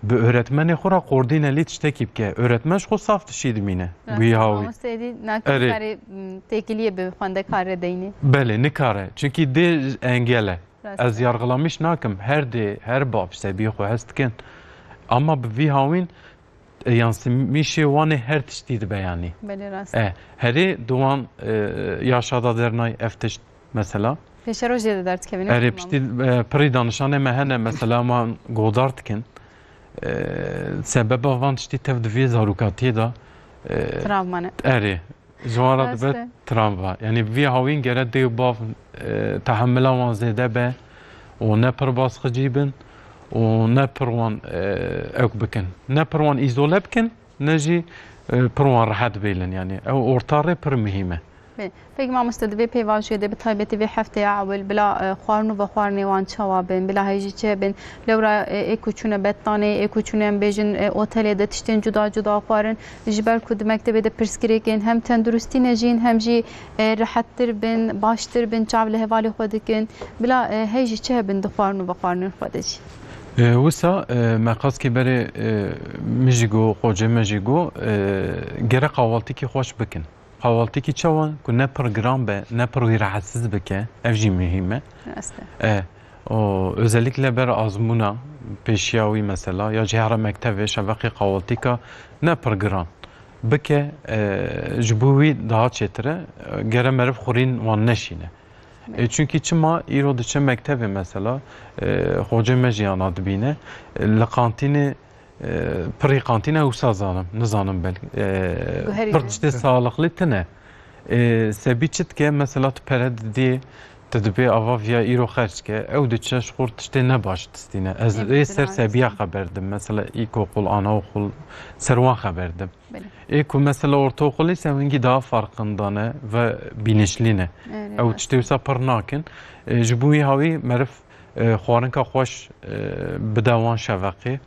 bi öğretmenê xwe re koordînelî tiştekî bike. Öğretmen ji xwe saf tiştî dimîne. Rast Wî e, hawî. Mamoste êdî nakin Erê. karê, m, têkiliyê bi xwendekar re deynê. Belê, nikare. Çünkü dê engel e. Rast Ez e. yargılamış nakim. Her dê, her bav sebî xwe hest dikin. Ama bi vî hawîn, e, yansımışê wan ê her tiştî dibe yanî. Belê rast. E, herê di wan, e, yaşa da dernay ev tişt mesela. Pêşerojê de derdikevin, Erê tamam. piştî, e, pirî danişanê me hene mesela wan godar dikin. E, sebeba van tiştî tev di vê zarokatiyê de, e, Travma ne. Erê. Ji wan re Rast dibe e. travma. Yanî vî hawîn gere dê û bav, e, tehemila wan zêde be û ne pir baskicî bin û ne pir wan, e, ewk bikin. Ne pir wan îzole bikin, ne jî, e, pir wan rehet bêlin. Yanî ew orta rê pir muhîm e. Bê, peki mamoste, di vê pêvajoyê de bi taybetî vê hefteya ewil bila, e, xwarin û vexwarinê wan çawa bin, bila heyjî çi bin, lewra, e, ê ku çûne bettanê, ê ku çûne em bêjin, e, otelê de tiştên cuda cuda xwarin, ji ber ku di mektebê de pirsgirêkên hem tenduristî ne jîn, hem jî, e, rehettir bin, baştir bin, çav li hevalê xwe dikin, bila, e, heyjî çi hebin di xwarin û vexwarinên xwe de jî. E, wisa, e, me qas kê berê, e, min jî got, xocê me jî got, e, gere qawaltîkî xweş bikin. Qawaltîkî çawa ku ne pir giran be, ne pir wî rahatsiz bike, ev jî muhîm e. Rast e. E, o, özellikle ber azmûna pêşiya wî mesela, ya jî here mektevê şeveqê qawaltîka ne pir giran bike, e, ji bo wî daha çêtir e, e, gere meriv xurîn wan neşîne. E, çünkü çima îro diçe mektevê mesela, e, xocê me jî ana dibîne, e, li qantînê E, pirî qantîne wisa zanim, nizanim belkî. E, Guherî pir ne? tiştê sağlıklı tine. E, sebî çi dike, mesela tu pere didî, Tu dibê ava viya îro xerc ke, ew diçe ji xwe tiştê ne baş distîne. Ez Ê ê ser bitirane sebiya distîne. Xeber dim. Mesela îlkokul, anaokul, ser wan xeber dim. Belê. Ê ku mesela ortaokul ise hingî daha farkından e ve bilinçlî ne. Erê, Ew rast. Tiştê wisa pir nakin. E, ji bo wî hawî meriv, e, xwarinka xweş, e, bide wan şeveqê.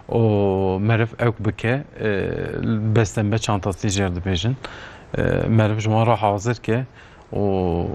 û meriv ewk bike, e, beslenme çantası jêr dibêjin. E, meriv ji wan re hazir ke û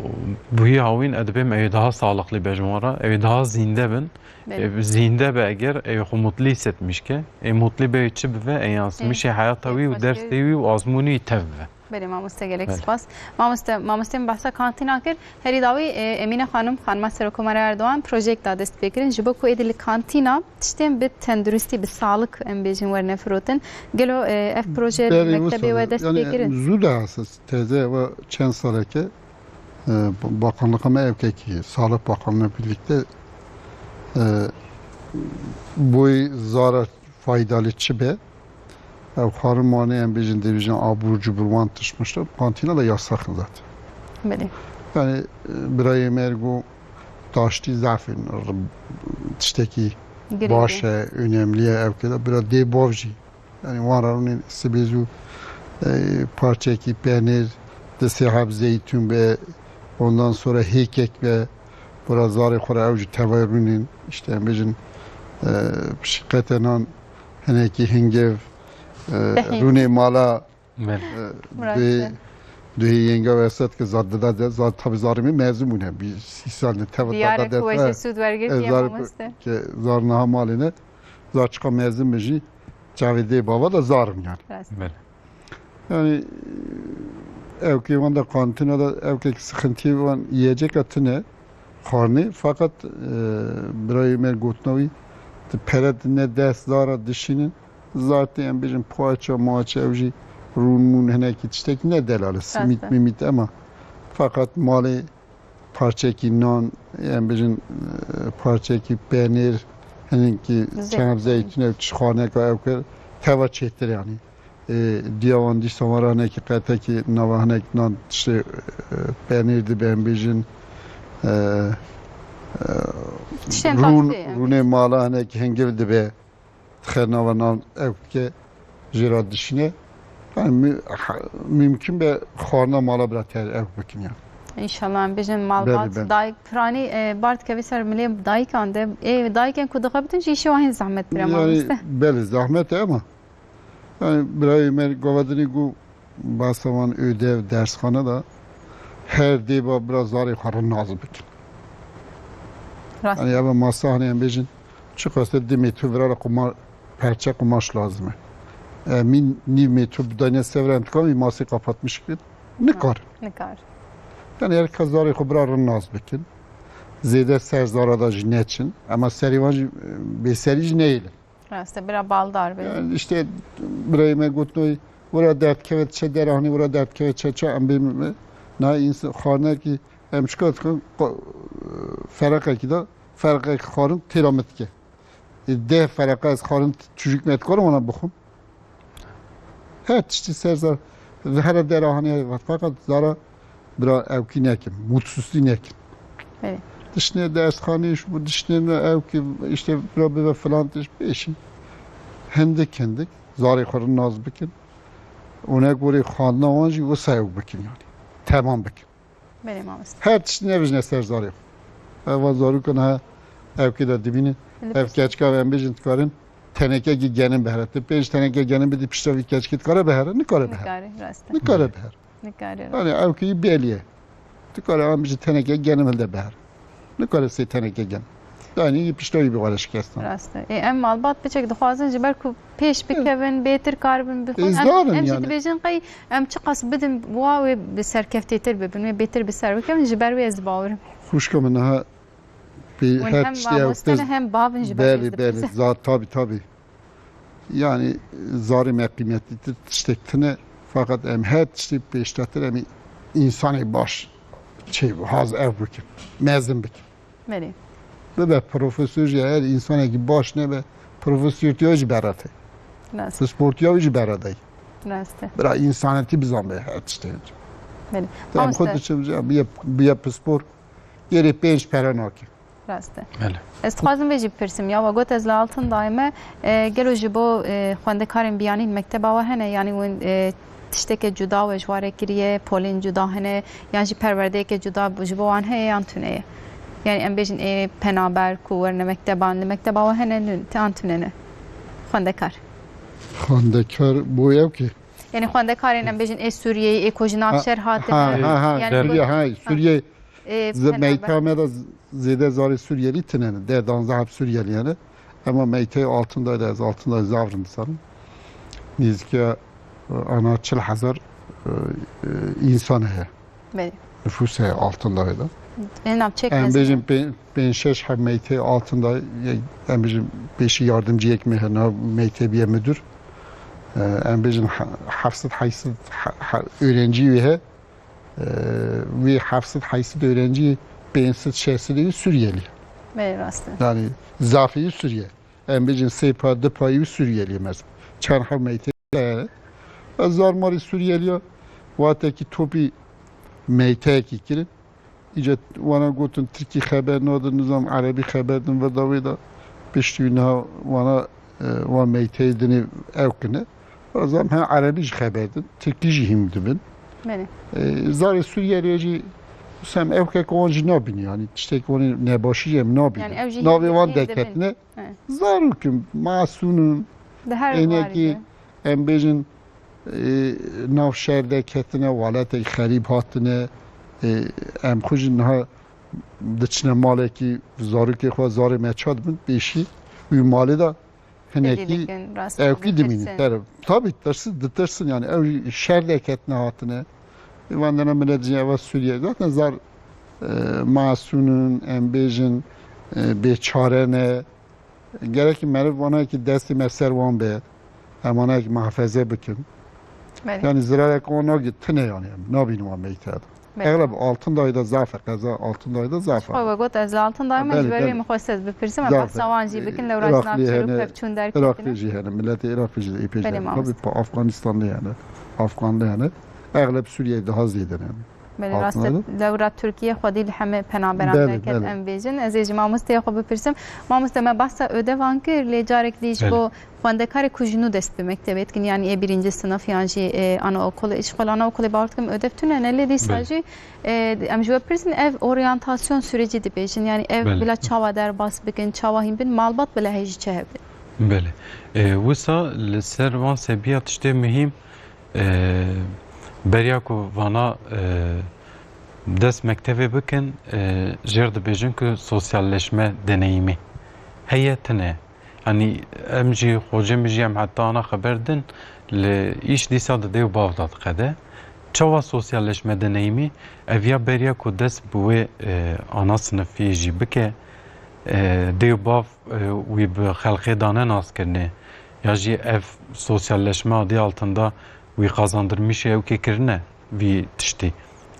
buhî hawîn e dibêm ew ê daha sağlıklı be ji wan re, ew ê daha zinde bin. Belê. E, zinde be eger ew ê xwe mutlu hissetmiş ke, e, mutlu be çi bive, e, yansımışê Ê, heyata ê wî û xweşke dersê wî û azmûnî wî tev bive. Belê mamoste, gelek Belê. Spas. Mamoste, mamoste min behsa kantîna kir. Herî dawî, e, Emîne Xanim, xanima Serokomara Erdogan, projeyek da dest pê kirin. Ji bo ku êdî li kantîna tiştên bi tenduristî, bi sağlık em bêjin, werne firotin. Gelo, e, ev proje Belê, mektebê wisa, we dest yani, pê kirin? Zû de esas teze ve çend saleke, e, bakanlıkama evkeki, Sağlık Bakanlığı birlikte, e, boy zara faydalı çi be? Ev xwarin mane em bêjin, dibêjin abur cubur wan tişt mişt, kantîna da yasak in zaten. Belê. Yani, e, birayê me got taştî zaf in, r-, tiştekî Girêdî. Baş e, önemli ye, ev keda bira dê bav jî. Yani wan re rûnên sibê zû, e, parçekî penêr, di sê heb zeytûn be, ondan sonra hêkek be, bira zarê xwe re ew jî tevayê rûnên, işte em bêjin, e, pişiqete nan, hinekî hingiv, e, Dehê. Rûnê mala, Belê. e, Murat duhê, Bey. Duhê yenga Esat ki zar dida de, zar tabi zarê min mezin bûne. Bir sî sal ne teva Diyare dada de ku we fe, jê sûd wergirtiye e, zar mamoste. Ki zar niha malê ne, zar çiqa mezin min jî çavê dê bava da zarim yani. Rast. Belê. Yani, ew ki wan da kantîna da ew ki sıkıntı wan yiyecek tine, xarnê, fakat, e, birayê me gotina wî, tu pere ne dest zara dişînin, zartê em bêjin poğaça, moğaça ew jî rûn mûn hinekî tiştekî ne delal e, simît Rast e. Mimît ema fakat malê parçekî nan, em bêjin, e, parçekî penêr, hinekî Zeytûn. Çend zeytûn ew çi xaneka ew kir, teva çêtir yani. E, diya wan dîsa wan re hinekî qetekî nava hinek nan tiştê, e, penêr dibe em bêjin, e, e, Tiştên rûn, taştê em rûnê bêjin. Mala hinekî hingiv dibe, dixe nava nan ew ke jê re dişîne. Yani mü-, ha-, mümkün be xwarina mala bira ter ew bikin ya. İnşallah em bêjin malbat, Belê, belê. Dayik, piranî, e, bar dikeve ser milê dayikan de. Ê, dayikên ku dixebitin jî îşê wan hîn zehmet pir e Yani mamoste. Belê zehmet e ama Yani birayê me govadinî gu bahsa wan ödev, dersxane da her dê ba bira zarê xwe rin naz bikin. Rast. Yani eva masa hani em bêjin, çiqas te di metre vira re quma-, perçe qumaş lazim e. E, min nîv metre bidayne sevren tika, min masê kapatmış bit. Nikar. Nikar. Yani her kes zarê xwe bira rin naz bikin. Zêde ser zara da jî neçin. Ama serî wan jî, e, bêserî jî neyêlin. Rast e, bira baldar be. Yani işte birayê me gotinoyî, wira derdkeve çe derahanî, wira derdkeve çe çe em bê me. Na însan xarnekî em çika dikin, qo-, fereqekî de, fereqekî xarin têra me dike. E, deh fereqe ez xarin çûjik me dikarim wana bixwim. Her tiştî ser zar, di here derahanî heye vat. Fakat zara bira ewkî nekin, mutsuzlî nekin. Evet. Dişnê dersxanê ji bo dişnê me ewkî, işte bira bibe filan tişt bêşin. Hindik hindik, zarê xwe rin naz bikin. Û ne gorê xwendina wan jî wisa ew bikin yani. Temam bikin. Belê mamoste. Her tişt nebijne ser zarê xwe. Eva zarûkan ha ewkê de dibînin. Li Ev pişt- keçika em bêjin dikarin tenekekî genim bihere. Tu pênc teneke genim bidî pişta vî keçikê dikare bihere? Nikare bihere. Nikare, rast e. Nikare bihere. Nikare, rast. Yani ewkeyî belî ye. Dikare em bijî teneke genim hilde bihere. Nikare sê teneke genim. Yani yî pişta wî bixware şikestan. Rast e. Ê, em malbat piçek dixwazin ji ber ku pêş bikevin, bêtir karibin bixwin. Ê, Em, zarin em jî yani. Dibêjin qey em çiqas bidin wa wê bi serkeftêtir bibin, wê bêtir bi ser bikevin, ji ber wê ez bawer im. Xwişka min niha pê Hûn her hem tiştê ew mamoste ne, tiz hem bav in ji ber Belê, wê ez belê. Dibêjin. Za-, tabii, tabii. Yani zarê me qîmetlitir tiştek tine, fakat em her tiştê pêştetir em insanê baş çê haz ev bikin, mezin bikin. Belê. Bibe profesor jî eger însanekî baş nebe, profesortiya jî berate. Rast. Pisportiya jî berate. Rast e. Bira însanetî bizan be her tiştê. Belê. Em Mamoste. Xwe diçe biye, biye pispor. Gêrê pênc pere nake. Rast e. Belê. Ez dixwazim vê jî bipirsim, ya we got ez li Altındayê me, e, gelo ji bo, e, xwendekarên biyanî li mekteba we hene, yanî hûn, e, tişteke cuda we ji wan re kiriye, polên cuda hene, yan jî perwerdeyeke cuda ji bo wan heye yan tune ye? Yanî em bêjin ê penaber ku werine mekteban, li mekteba we hene nûn, te an tune ne? Xwendekar. Xwendekar bo ew kê? Yanî xwendekarên em bêjin ê Sûriyeyê, ê ku ji nav şer hatine. Ha, ha, ha, yanî Sûriye, ha, Sûriye. Ê, Zi-, penaber. Meyta me de z-, zêde zarê Suriyelî tine ne. Deh danzdeh heb Suriyelî hene. Ema meyteyê Altındayê de, ez Altındayê zaf rind dizanim. Nêzîkî, e, ana çil hezar, e, e, însan heye. Belê. Nüfus heye Altındayê de. Ê navçeyek mezin e. Em bêjin pê-, pênc şeş heb meyteyê Altındayê, ye-, em bêjin pêşî yardımcı yek me hene, meytê biye müdür. E, em bêjin he-, heft sed, heyt sed, he-, he-, öğrenci wê he. Ee, wî heft sed heyt sed öğrencî, pênc sed şeş sed wî Suriyelî. Belê, rast e. Yani zafî wî Suriye. Em bêjin sê pa, du payî wî Suriyelî mesela. Çend heb meytê hene. Ez zar marî Suriyelî ya, watekî topî meyteyekî kirin. Îca wana gotin Tirkî xeber nadin, nizam Erebî xeber din, vir da wê da. Piştî wî niha wana, e, wan meyteyê dinê ew kine. Ez em he Erebî jî xeber din, Tirkî jî hîm dibin. Belê. E, zarê Sûriyeliyê jî sem ew kek wan jî nabînin, yanî tiştek wan nebaşî em nabînin. Yanî ew jî hîm dibin. Navê wan deketine. Evet. Zarok in, masûn in. Di her warî de. Ênekî em bêjin, e, nav şer de ketine, waletek xerîb hatine. E, em xwe jî niha diçine malekî, zarokê xwe zarê me ça dibin, pêşî wî malê de hinekî ewkî dimînin. Tabî tirsin, ditirsin yani. Ew şer de ketine hatine. Van dene millet jî eva Sûriye. Zaten zar, e, masûn in, em bêjin, e, bêçare ne. Gerek meriv wana ki destê me ser wan be. Em wana ki muhafaze bikin. Belê. Yani zirarek wan nagî tine yani. Em nabînin wan meyte de. Belê. Egleb Altındayê de zaf e, qeza Altındayê de zaf e. Xwe we got ez li Altındayê me, ji ber wê min xwest ez bipirsim, em behsa wan jî bikin, lewra ji nav çêr û pevçûn derketine. Iraqlî jî hene, miletê Iraqlî jî ê pê jî hene. Belê mamoste. Tabî pa Afganistanlî hene, Afganlî hene. Egleb Sûriyeyê daha zêde ne. Belê, rast e. Altındayê de. Lewra Tirkiye xwedî li heme penaberan derket, em bêjin. Ez ê ji mamosteyê xwe bipirsim. Mamoste, me behsa ödevan kir, lê carek dî ji bo xwendekarê ku ji nû dest bi mektebê dikin, yanî ê birinci sınıf yan jî, e, anaokulu, ji xwe li anaokulê bawer dikim ödev tune ne, lê dîsa jî, e, em ji we pirsin, ev oryantasyon süreci dibêjin, yanî ev bila çawa derbas bikin, çawa hîn bin, malbat bila hê jî çi hebin. Belê. E, wisa li ser van sebiya tiştê muhîm, e, beriya ku vana, e, dest mektevê bikin, e, jêr dibêjin ku sosyalleşme deneyimî heye tine. Yanî em jî, xocê min jî em heta ana xeber din, li îş dîsa di dê û bav de diqede. Çawa sosyalleşme deneyimî? Ev ya beriya ku dest bi wê, e, ana sinifî jî bike, e, dê û bav, e, wî bi xelqê dane naskirine. Ya jî ev sosyalleşme adı altında wî qazandırmışê ew kê kirine vî tiştî.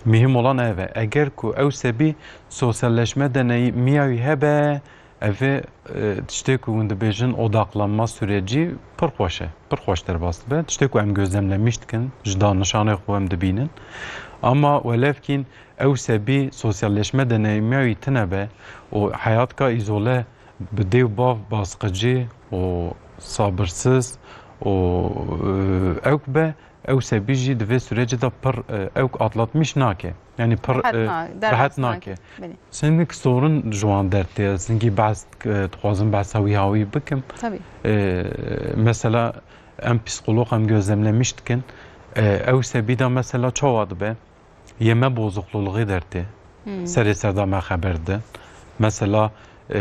Muhîm olan ev e. Eger ku ew sebî sosyalleşme deneyimiya wî hebe, Ev ê, e, tiştê ku hûn dibêjin odaklanma süreci pir xweş e, pir xweş derbas dibe. Tiştê ku em gözlemlemîş dikin, ji danişanê xwe em dibînin. Ama welevkîn ew sebî sosyalleşme deneyimiya wî tine be û heyatka îzole bi dê û bav baskıcı û sabırsız û, e, ewk be, ew sebî jî di vê sürecê de pir, e, ewk atlatmîş nake. Yanî pir, rehet e, na-, rehet derbas nake. Belê. Hinek sorun ji wan dertê. Ez hingî behs, e, dixwazim behsa wî hawî bikim. Tabii. E, mesela em psîkolog em gözlemlemîş dikin. E, ew sebî de mesela çawa dibe? Yeme bozukluluğu dertê. Hmm. Serê ser de me xeber didin. Mesela, e,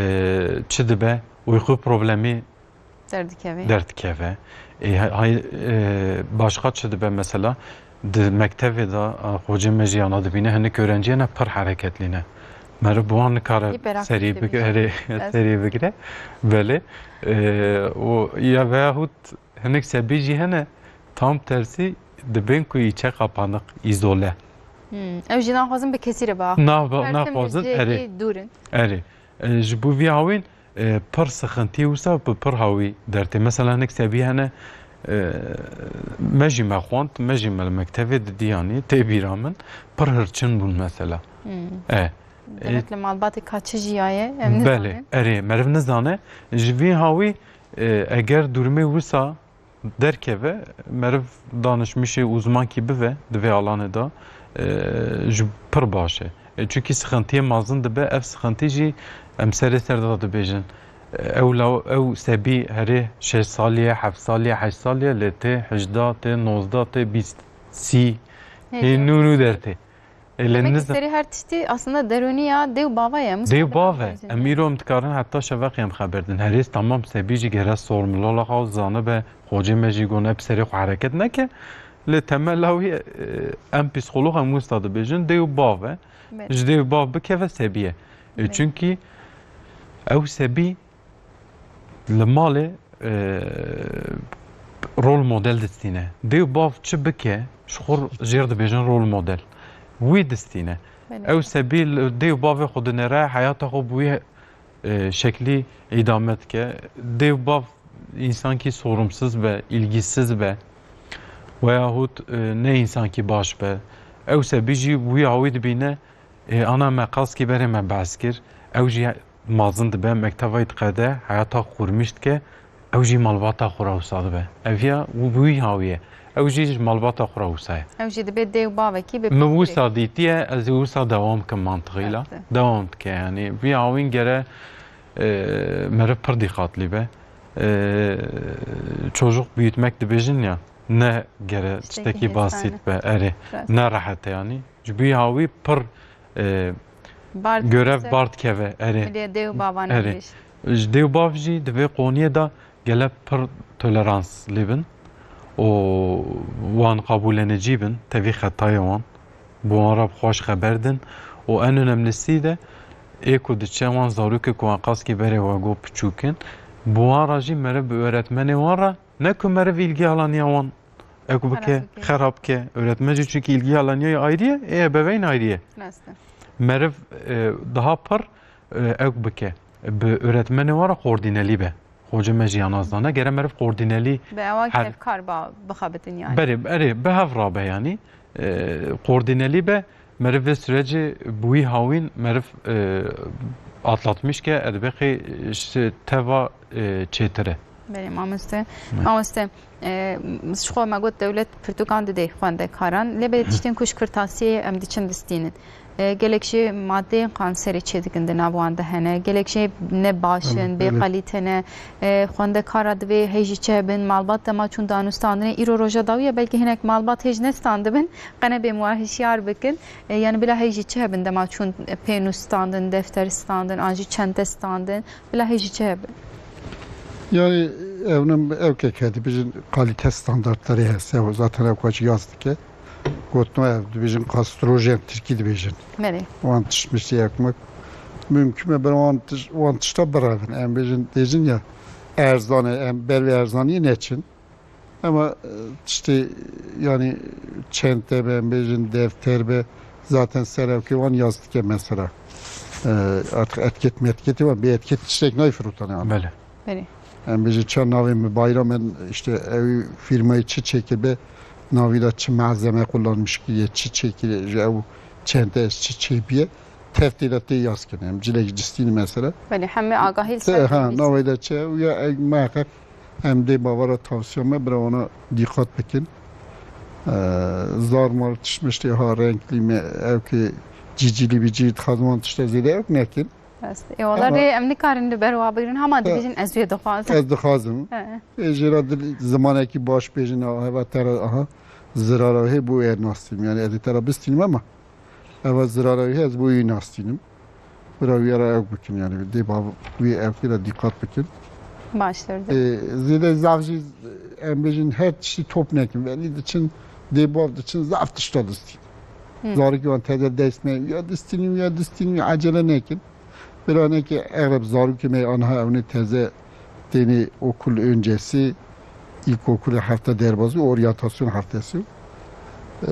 çi dibe? Uyku problemi Derdikeve. Derdikeve. E, hay, hay, e, başqa çi dibe mesela? Di mektevê de, e, xocê me jî ana dibîne, hinek öğrenciyê ne pir hereketlî ne. Meriv bi wan nikare serî bigire. Belê. E, û ya veyahut hinek sebî jî hene, tam tersî dibên ku îçe kapanık, îzole. Hmm. Ew jî naxwazin bi kesî re biaxivin. Naxwazin, erê. Dûr in. Erê. E, ji bo vî hawîn, e, pir sixintî wisa bi pir hawî dertê. Mesela hinek sebî hene, e, me jî me xwend, me jî me li mektevê didî yanî, tê bîra min, pir hirçin bûn mesela. Hmm. E, Gerek li malbatê ka çi jiyaye, em Belê, nizanin. Erê, meriv nizane. Ji vî hawî, e, eger durumê wisa derkeve, meriv danişmişê uzmankî bive di vê alanê de, e, ji pir baş e. E, çunkî sixintiyê mazin dibe, ev sixintî jî em serê ser de dibêjin. E, ew law-, ew sebî herê şeş salî ye, heft salî ye, heşt salî ye, lê tê hejda, tê nozda, tê bîst, sî, Hê hê nû nû dertê. E, lê Demek ki niza- serê her tiştî aslında derûniya dê û bava ye. Dê û bav e. Em îro em dikarin heta şeveqê em xeber din. Herêz tamam sebî jî gere sorumluluğa xwe zanibe. Xocê me jî gone bi serê xwe hereket neke. Lê temela wî, e, em psîkolog em wisa dibêjin dê û bav e. Belê. Ji dê û bav bikeve sebî ye. E, Belê. Çunkî ew sebî li malê, e, rol model distîne. Dê û bav çi bike, ji xwe jêr dibêjin rol model. Wî distîne. Belê. Ew sebî li dê û bavê xwe dinêre, heyata xwe bi wî, e, şeklî îdame dike. Dê û bav însankî sorumsiz be, îlgîsiz be weyahût, e, ne însankî baş be. Ew sebî jî wî hawî dibîne, Ê, ana me qaskî berê me behs kir. Ew jî mazin dibe, mektevayî diqede, heyata qurmîş dike, ew jî malbata xwe re wisa dibe. Ev ya wî hawî ye. Ew jî ji malbata xwe re wisa ye. Ew jî dibe dê û bavekî bi Min pirsgirêk. Wisa dîtiye, ez ê wisa dewam kim mantiqî la. Rast e. Dewam dike, yanî vî hawîn gere, e, meriv pir dîqatlî be. E, çocuk büyütmek dibêjin ya, ne gere Tiştekî tiştekî hêsan e. Basît be, erê. Rast. Ne rehet e yanî. Ji bo hawî pir, e, Bard görev kese bard keve, erê. Milê dê û bavan Erê. Em bêjin. Ji dê û bav jî di vê qoniyê de gele pir tolerans lê bin û wan qabûlenecî bin, tevî xetayê wan, bi wan re bi xweş xeber din û en önemlisi de ê ku diçe wan zarokê ku wan qaskî berê we got piçûk in, bi wan re jî meriv bi öğretmenê wan re, ne ku meriv îlgi alaniya wan Ew bike, Xerab bike. Xerab bike. Öğretmen jî çünkü ilgi alanı ayrı ye, e, ebeveyn ayrı ye. Rast e. Meriv, e, daha pir, e, ew bike. Bi öğretmenê wan re koordinelî be. Xocê me jî ya nazdane. Gere meriv koordinelî Be ewa her kevkar ba bixebitin yani. Berê, erê, bi hev rabe yani. E, koordinelî be. Meriv vê sürecê bi wî hawîn meriv, e, atlatmiş ke, edbexê ji teva, e, çêtir e. Belê, mamoste. Me. Mamoste, e, ji xwe me got dewlet pirtûkan dide xwendekaran. Lê belê tiştên ku ji kurtasiyê em diçin distînin. E, gelek jê madeyên kanserê çêdikin di nav wan de hene. Gelek jê ne baş in, Belê, bê belê. Kalîte ne. E, xwendekara divê hêj jî çi hebin, malbat dema çûn danûstandinê, îro roja dawî ye, belkî hinek malbat hêj nestandibin, qene bêm wa hişyar bikin. E, yani bila hêj jî çi hebin dema çûn, e, pênûs standin, defter standin, an jî çente standin, bila hêj jî çi hebin? Yani evnim ev ke kedi bijin kalite standartları hese, o zaten ev kaç yaz dike. Gotin ev dibêjin kastrojen, tirkî dibêjin. Belê. Wan tişt miştî ekmek. Mümkün e ber wan tiş-, wan tişta birevin. Em bêjin, dêjin ya erzan e, em ber wê erzaniyê neçin. Ama, e, tiştê, yani çente be, em bêjin defter be, zaten serevkê wan yaz dike mesela. E, artık etiket metiketê wan, bir etiket tiştek nayê firûtane yani. Belê. Belê. Em bêjin çend navê mi bayram, em işte ew firmayê çi çêkiribe, navî de çi malzeme kullanmış kiriye, çi çêkiriye, ji ew çente ez çi çêbiye, tev tê de tê yaz kirin. Em cilek cistîn mesela. Belê, hemê agahî li Te, ser ha, navê de çi, ew ya ew muheqeq em dê bavara tavsiya me, bira wana dîqat bikin. Ee, zar mar tişmiştê ha renklî me, ew ki cicilî bicî dixwazin wan tişta zêde ew nekin. Rast. E, wala Ama rê em nikarin li ber wa bigirin, hema He. dibêjin ez wê dixwazim. Ez dixwazim. He. Ê jê re dil zimanekî baş bêjin, a, heva te re, aha, zirara hê bo wê nastînim. Yani ez ê te re bistînim ama eva zirara hê ez bo wî nastînim. Bira wî re ew bikin yani. Dê bav wî ev kira dîqat bikin. Başlar de. Ê, zêde zaf jî em bêjin her tiştî top nekin. Belî diçin, dê bav diçin zaf tişta distîn. Hı. Zarokê wan teze dest me, ya distînim, ya distînim, acele nekin. Biranekê egreb zarokê me anha ewnê teze tênê okul öncesi, ilkokul hefte derbazî, oryantasyon heftesi. E,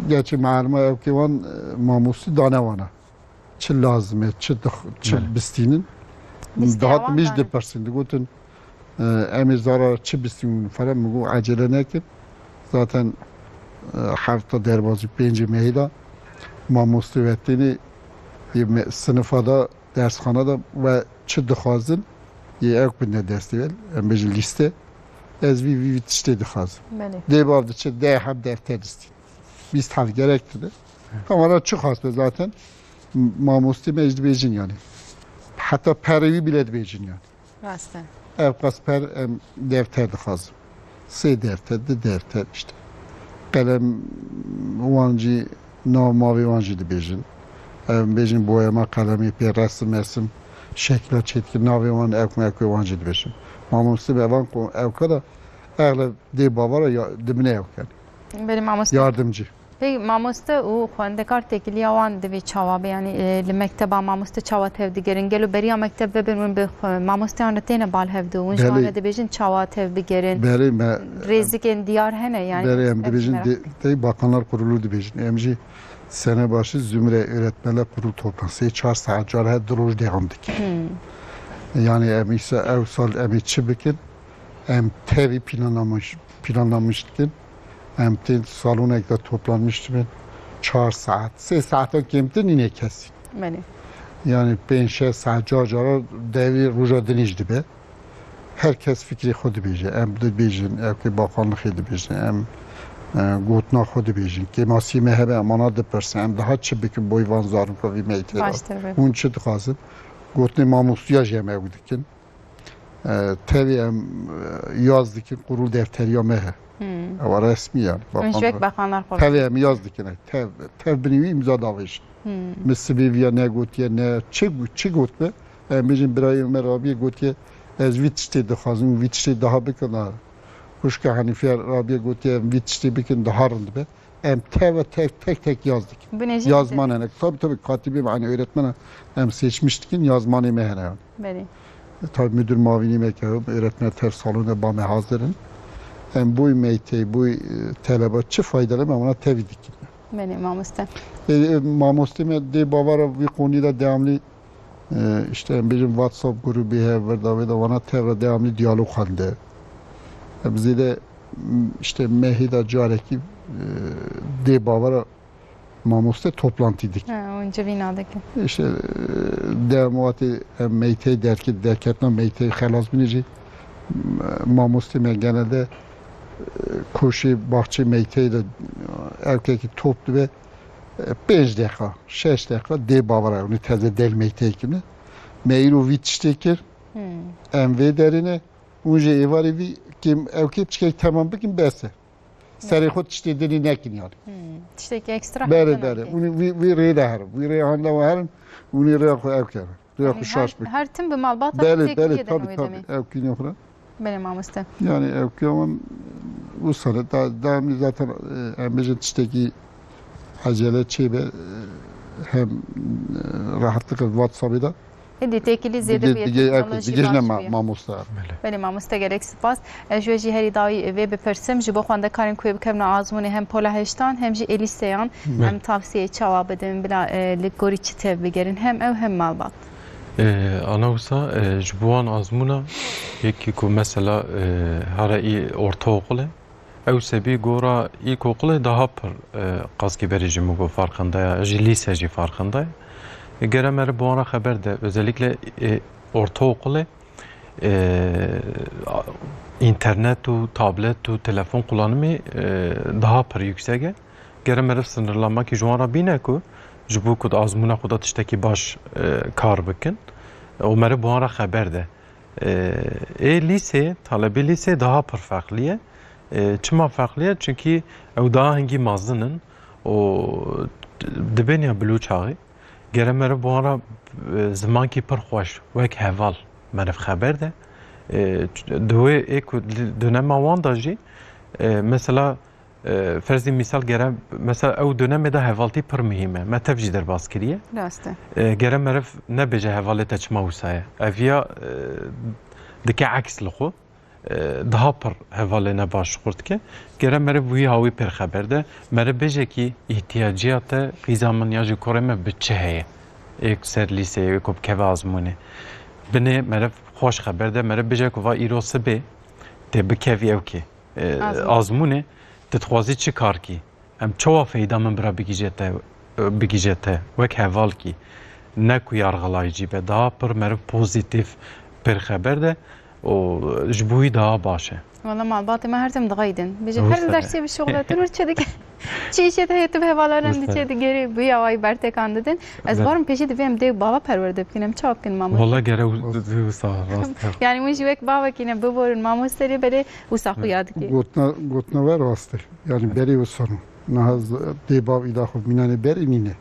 gerçi maluma ew ki wan, e, mamosti dane wana. Çi lazim e, çi dix-, çi Belê. bistînin. Lîsteya Dihat wan mij dane. dipirsin, digotin, E, em ê zara çi bistînin falan, min got, "Acele nekin." Zaten, e, hefta derbazî pêncê mehê de mamoste ve tênê Yê me-, sinifa da, dersxana da we çi dixwazin, yê ew bidine destê we, em bêjin lîste. Ez vî, vî, vî tiştê dixwazim. Belê. Dê bav diçe, deh heb defter distîn. Bîst heb gerek dide. Tamam, ara çi xwest be zaten? M-, mamostê me jî dibêjin yani. Heta perê wî bile dibêjin yani. Rast e. Ev qas per em defter dixwazim. Sê defter, di defter işte. Qelem wan jî, nav mavê wan jî dibêjin. Em bêjin boyama qelemê pê resim mesim, şekla çêdikin, navê wan ew ku, ew ku wan jî dibêjin. Mamoste be van ku ew ka da eğleb dê bavara ya dibine ew ken. Belê mamoste. Yardımcı. Pey mamoste û xwendekar têkiliya wan divê çawa be? Yanî, e, li mekteba mamoste çawa tev digerin? Gelo beriya mekteb vebin hûn bi xwe-, mamosteyan re têne bal hevdû? Hûn ji wan Belê. re dibêjin çawa tev bigerin? Belê me Rêzikên diyar hene yani? Belê em Ev dibêjin merak de-, dikim. tey Bakanlar Kurulu dibêjin. Em jî sene başî Zümre Öğretmenler Kurulu toplantısı çar saat car her du roj devam dikin. Hmm. Yani em îsa ew sal em ê çi bikin? Em tevî planlamış, planlamiş dikin. Em tên salonek de toplanmış dibin. Çar saat, sê saetan kêmtir nîne kesî. Belê. Yani pênc şeş saet car cara devî roja din jî dibe. Her kes fikrê xwe dibêje. Em dibêjin, ew kê bakanlixê dibêjin. Em, e, gotina xwe dibêjin. Kêmasî me hebe, em ana dipirsin. Em daha çi bikin boy van zarokê vî meytê re? Baştir be. Hûn çi dixwazin? Gotinê mamostiya jî em ew dikin. E, tevî em, e, yaz dikin, qurûl defteriya me he. Hmm. Ewa resmî yani. Hûn ji wek Bakan-, Bakanlar Kurulu. Tevî em yaz dikin. Tev, tev binî wî îmza davêjin. Hmm. Min sibê viya negotiye, ne çi, çi got me? Em bêjin birayê me Rabiyê gotiye, ez vî tiştê dixwazim, vî tiştê daha bikin. Xwişka Henîfiye Rabiyê gotiye, em vî tiştê bikin, daha rind be. Em teve tek tek tek yaz dikin. Binêjî Yazman dike. hene. Tabii tabii katibê, yani öğretmena em seçmiş dikin, yazmanê me hene yani. Belê. E, tabii müdür mavînî me ke öğretmen tev salonê ba me hazir in. Em boy meytey, boy, e, teleba çi faydalı me ona tevî dikin. Belê mamoste. E, e, mamoste me dê bavara vî konî de devamlı E, işte em bêjin WhatsApp grubê heye, vir davê de vana tev re devamlı diyalog hende. Em zêde, m, işte mehê de carekî, e, dê bavara mamoste toplantî dikin. Ha, hûn civîna dikin. İşte, e, devam wextê em meytey derkê, derketina meytey xelas binê jî, m, mamoste me genelde, e, koşê baxçê meytey de, e, erkekî top dibe, pênc deqa, şeş deqa dê bavara, hûnî teze del meytey kine. Me îro vî tiştê kir, Hmm. em vê derine, hûn jî êvarê vî kêm, ew kê çikek temam bikin, bes e. Serê xwe tiştê dinê nekin yani. Hmm. Tiştekî ekstra Berê, heta berê. nake. Hûnî vî, vî rê de herin. Vî rê handa we herin, hûnî rêya xwe ew kerin. Rêya Yani xwe her, şaş bikin. her tim bi malbata Belê, têkiliyê belê, de tabii, newê tabii. demê. Ew kî nexwe. Belê mamoste. Yani ew kî wan wisa da, devamlı zaten, e, em bêjin tiştekî acele çêbe, e, hem, e, rahatlık WhatsApp'ê de Êdî têkilî zêde Dige, bûye, dige, teknolojî dige jine baş ma-, bûye. mamoste. Belê. Belê mamoste, gelek spas. Ez ji we jî herî dawî vê bipirsim, ji bo xwendekarên ku ê bikevine azmûnê hem pola heştan hem jî ê lîseyan Belê. em tavsiyê çawa bidin, bila, e, li gorî çi tev bigerin, hem ew hem malbat. E, ana wisa, e, ji bo wan azmûna yekî ku mesela, e, here î ortaokul e, ew sebî gora îlkokulê daha pir, e, qaskî berî ji min got farqinda ye, ji lîse jî farqinda ye. E, gere meriv bi wan re xeber de, özellikle, e, ortaokulê, e, a, înternet û tablet û telefon kullanimî, e, daha pir yüksek e. Gere meriv sınırlamakî ji wan re bîne ku ji bo ku di azmûna xwe de tiştekî baş, e, kar bikin. Û meriv bi wan re xeber de. E, ê lîsê, talebê lîsê daha pir feqlî ye. E, çima feqlî ye? Çunkî ew daha hingî mezin in û dibên ya bilû çaxî. Gere meriv bi wan re, e, zimankî pir xweş, wek heval meriv xeber de. E, di wê ê ku di dönema wan de jî, e, mesela, E, ferzî mîsal gere, mesela ew dönemê de hevaltî pir muhîm e. Me tev jî derbas kiriye. Rast e. E, gere meriv nebêje hevalê te çima wisa ye. Ev ya, e, dike eks li xwe. E, daha pir hevalê ne baş ji xwe dike. Gere meriv wî hawî pêr xeber de. Meriv bêje kî îhtiyaciya te qîza min ya jî kurê me bi çi heye. Ê ku ser lîseyê, ê ku bikeve azmûnê. Binê meriv xweş xeber de. Meriv bêje ku va îro sibê tê bikevî ew kê. e, Azmûn. azmûnê, tu dixwazî çi kar kî? Em çawa feyda min bira bigihîje te, e, bigihîje te, wek heval kî? Ne ku yargılayıcı be, daha pir meriv pozitif, pir xeber de û ji bo wî daha baş e. Wala malbatê me her tim dixeydin. Bêje her li dersê bişuxle, tu nur çi dike? Çi işê te heye, tu bi hevalan em diçe digerî, bi awayî bertekan didin. Ez barim pêşî divê em dê bava perwerde bikin, em çawa bikin mamoste? Wala gere wisa rast. Yani hûn jî wek bavekî ne biborin mamoste lê belê wisa xuya dike. Gotina, gotina we rast e. Yani berê wisa niha dê bav îda xwe mînanê berê nîne.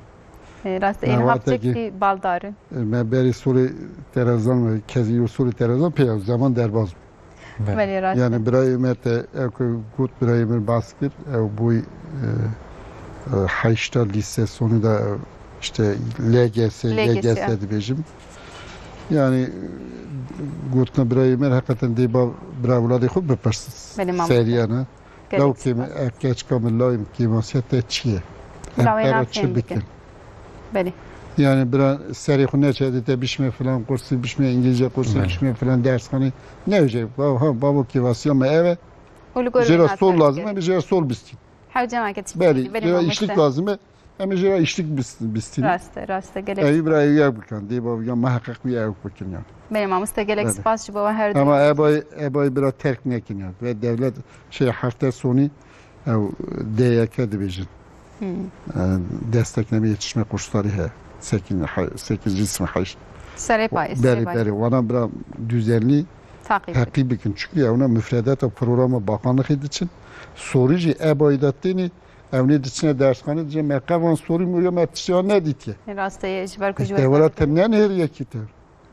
E, rast e, ên hap çekî baldar in. E, me berî solê terezan ve kezî yo solê terezan pê ew zaman derbaz bû. Belê rast e. Yani birayê me te ew ku got birayê min bas kir, ew boy, e, e, heşta lîse sonunda, e, işte L G S, L G S, L G S dibêjim. Yani, e, gotina birayê min hakikaten dê ba bira weladê xwe bipirsin. Belê mamoste. Seriyana. Law kêm ev keçika min lawê min kêmasiya te çi ye? Em pera çi bikin? Belê. Yani bira serê xwe neçe de te bişme filan kursî, bişme İngilizce kursî, bişme filan dersxanê. Ne öyle? Ba-, ha, babo kêmasiya me ev e. Jê re sol lazim e, jê re sol bistîn. Hew cema ke tiştî. Belê, jê re işlik lazim e. Em ê jê re işlik bis-, bistînin. Rast e, rast e, gelek. Ew bira ew yek bikin. Dê ba ya muheqeq wî ew bikin yani. Belê mamoste, gelek spas ji bo we her du. Ama ebayê, ebayê bira terk nekin yani. Ve devlet şey hafte sonu ew D Y K dibêjin. Hmm. E, destekname yetişme kursları he. Sekin, hay-, sekizinci sınıf heşt. Serê payê, serê payê. Belê, belê. Wana bira düzenli takip bikin. Çünkü ya ona müfredata programa bakanlık ediçin. Soru jî ebayê da tênî Ew nê diçine dersxane, dibêje me qevan sorî mûriya me tiştiya nedîtiye. Rast e, ji ber ku ji we. Te wela te nenihêriye kî te.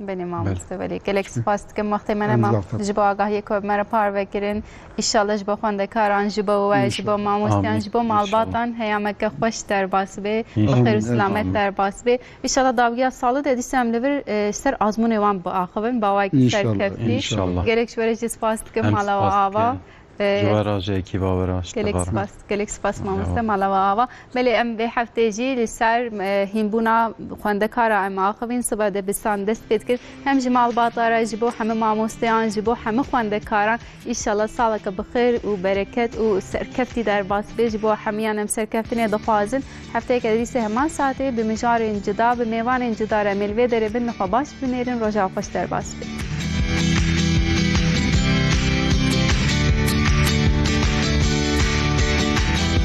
Belê mamoste, belê. Gelek spas dikim wextê me nema. Ji bo agahiyê ku me re parve kirin. Înşallah ji bo xwendekaran, ji bo we, ji bo mamosteyan, ji bo malbatan heyameke xweş derbas bê. Bi xêr û silamet derbas bê. Înşallah dawiya salê de dîsa em li vir, e, ser azmûnê wan biaxivin. Bawayekî serkeftî. Înşallah. Gelek ji we re jî spas dikim, mala we ava. Ji we re jî, ekîba we re jî. Gelek spas, gelek spas mamoste, mala we ava. Belê em vê heftê jî li ser, e, hînbûna xwendekara em axivîn, sibe de bisan dest pê dikir. Hem ji malbata re, ji bo hemû mamosteyan, ji bo hemû xwendekaran. Înşallah saleke bi xêr û bereket û serkeftî derbas bê. Ji bo hemiyan em serkeftinê dixwazin. Hefteyeke dîsê heman saetê bi mijarên cuda, bi mêvanên cuda re em ê li vê derê bin. Li xwe baş binêrin, roja xweş derbas bê.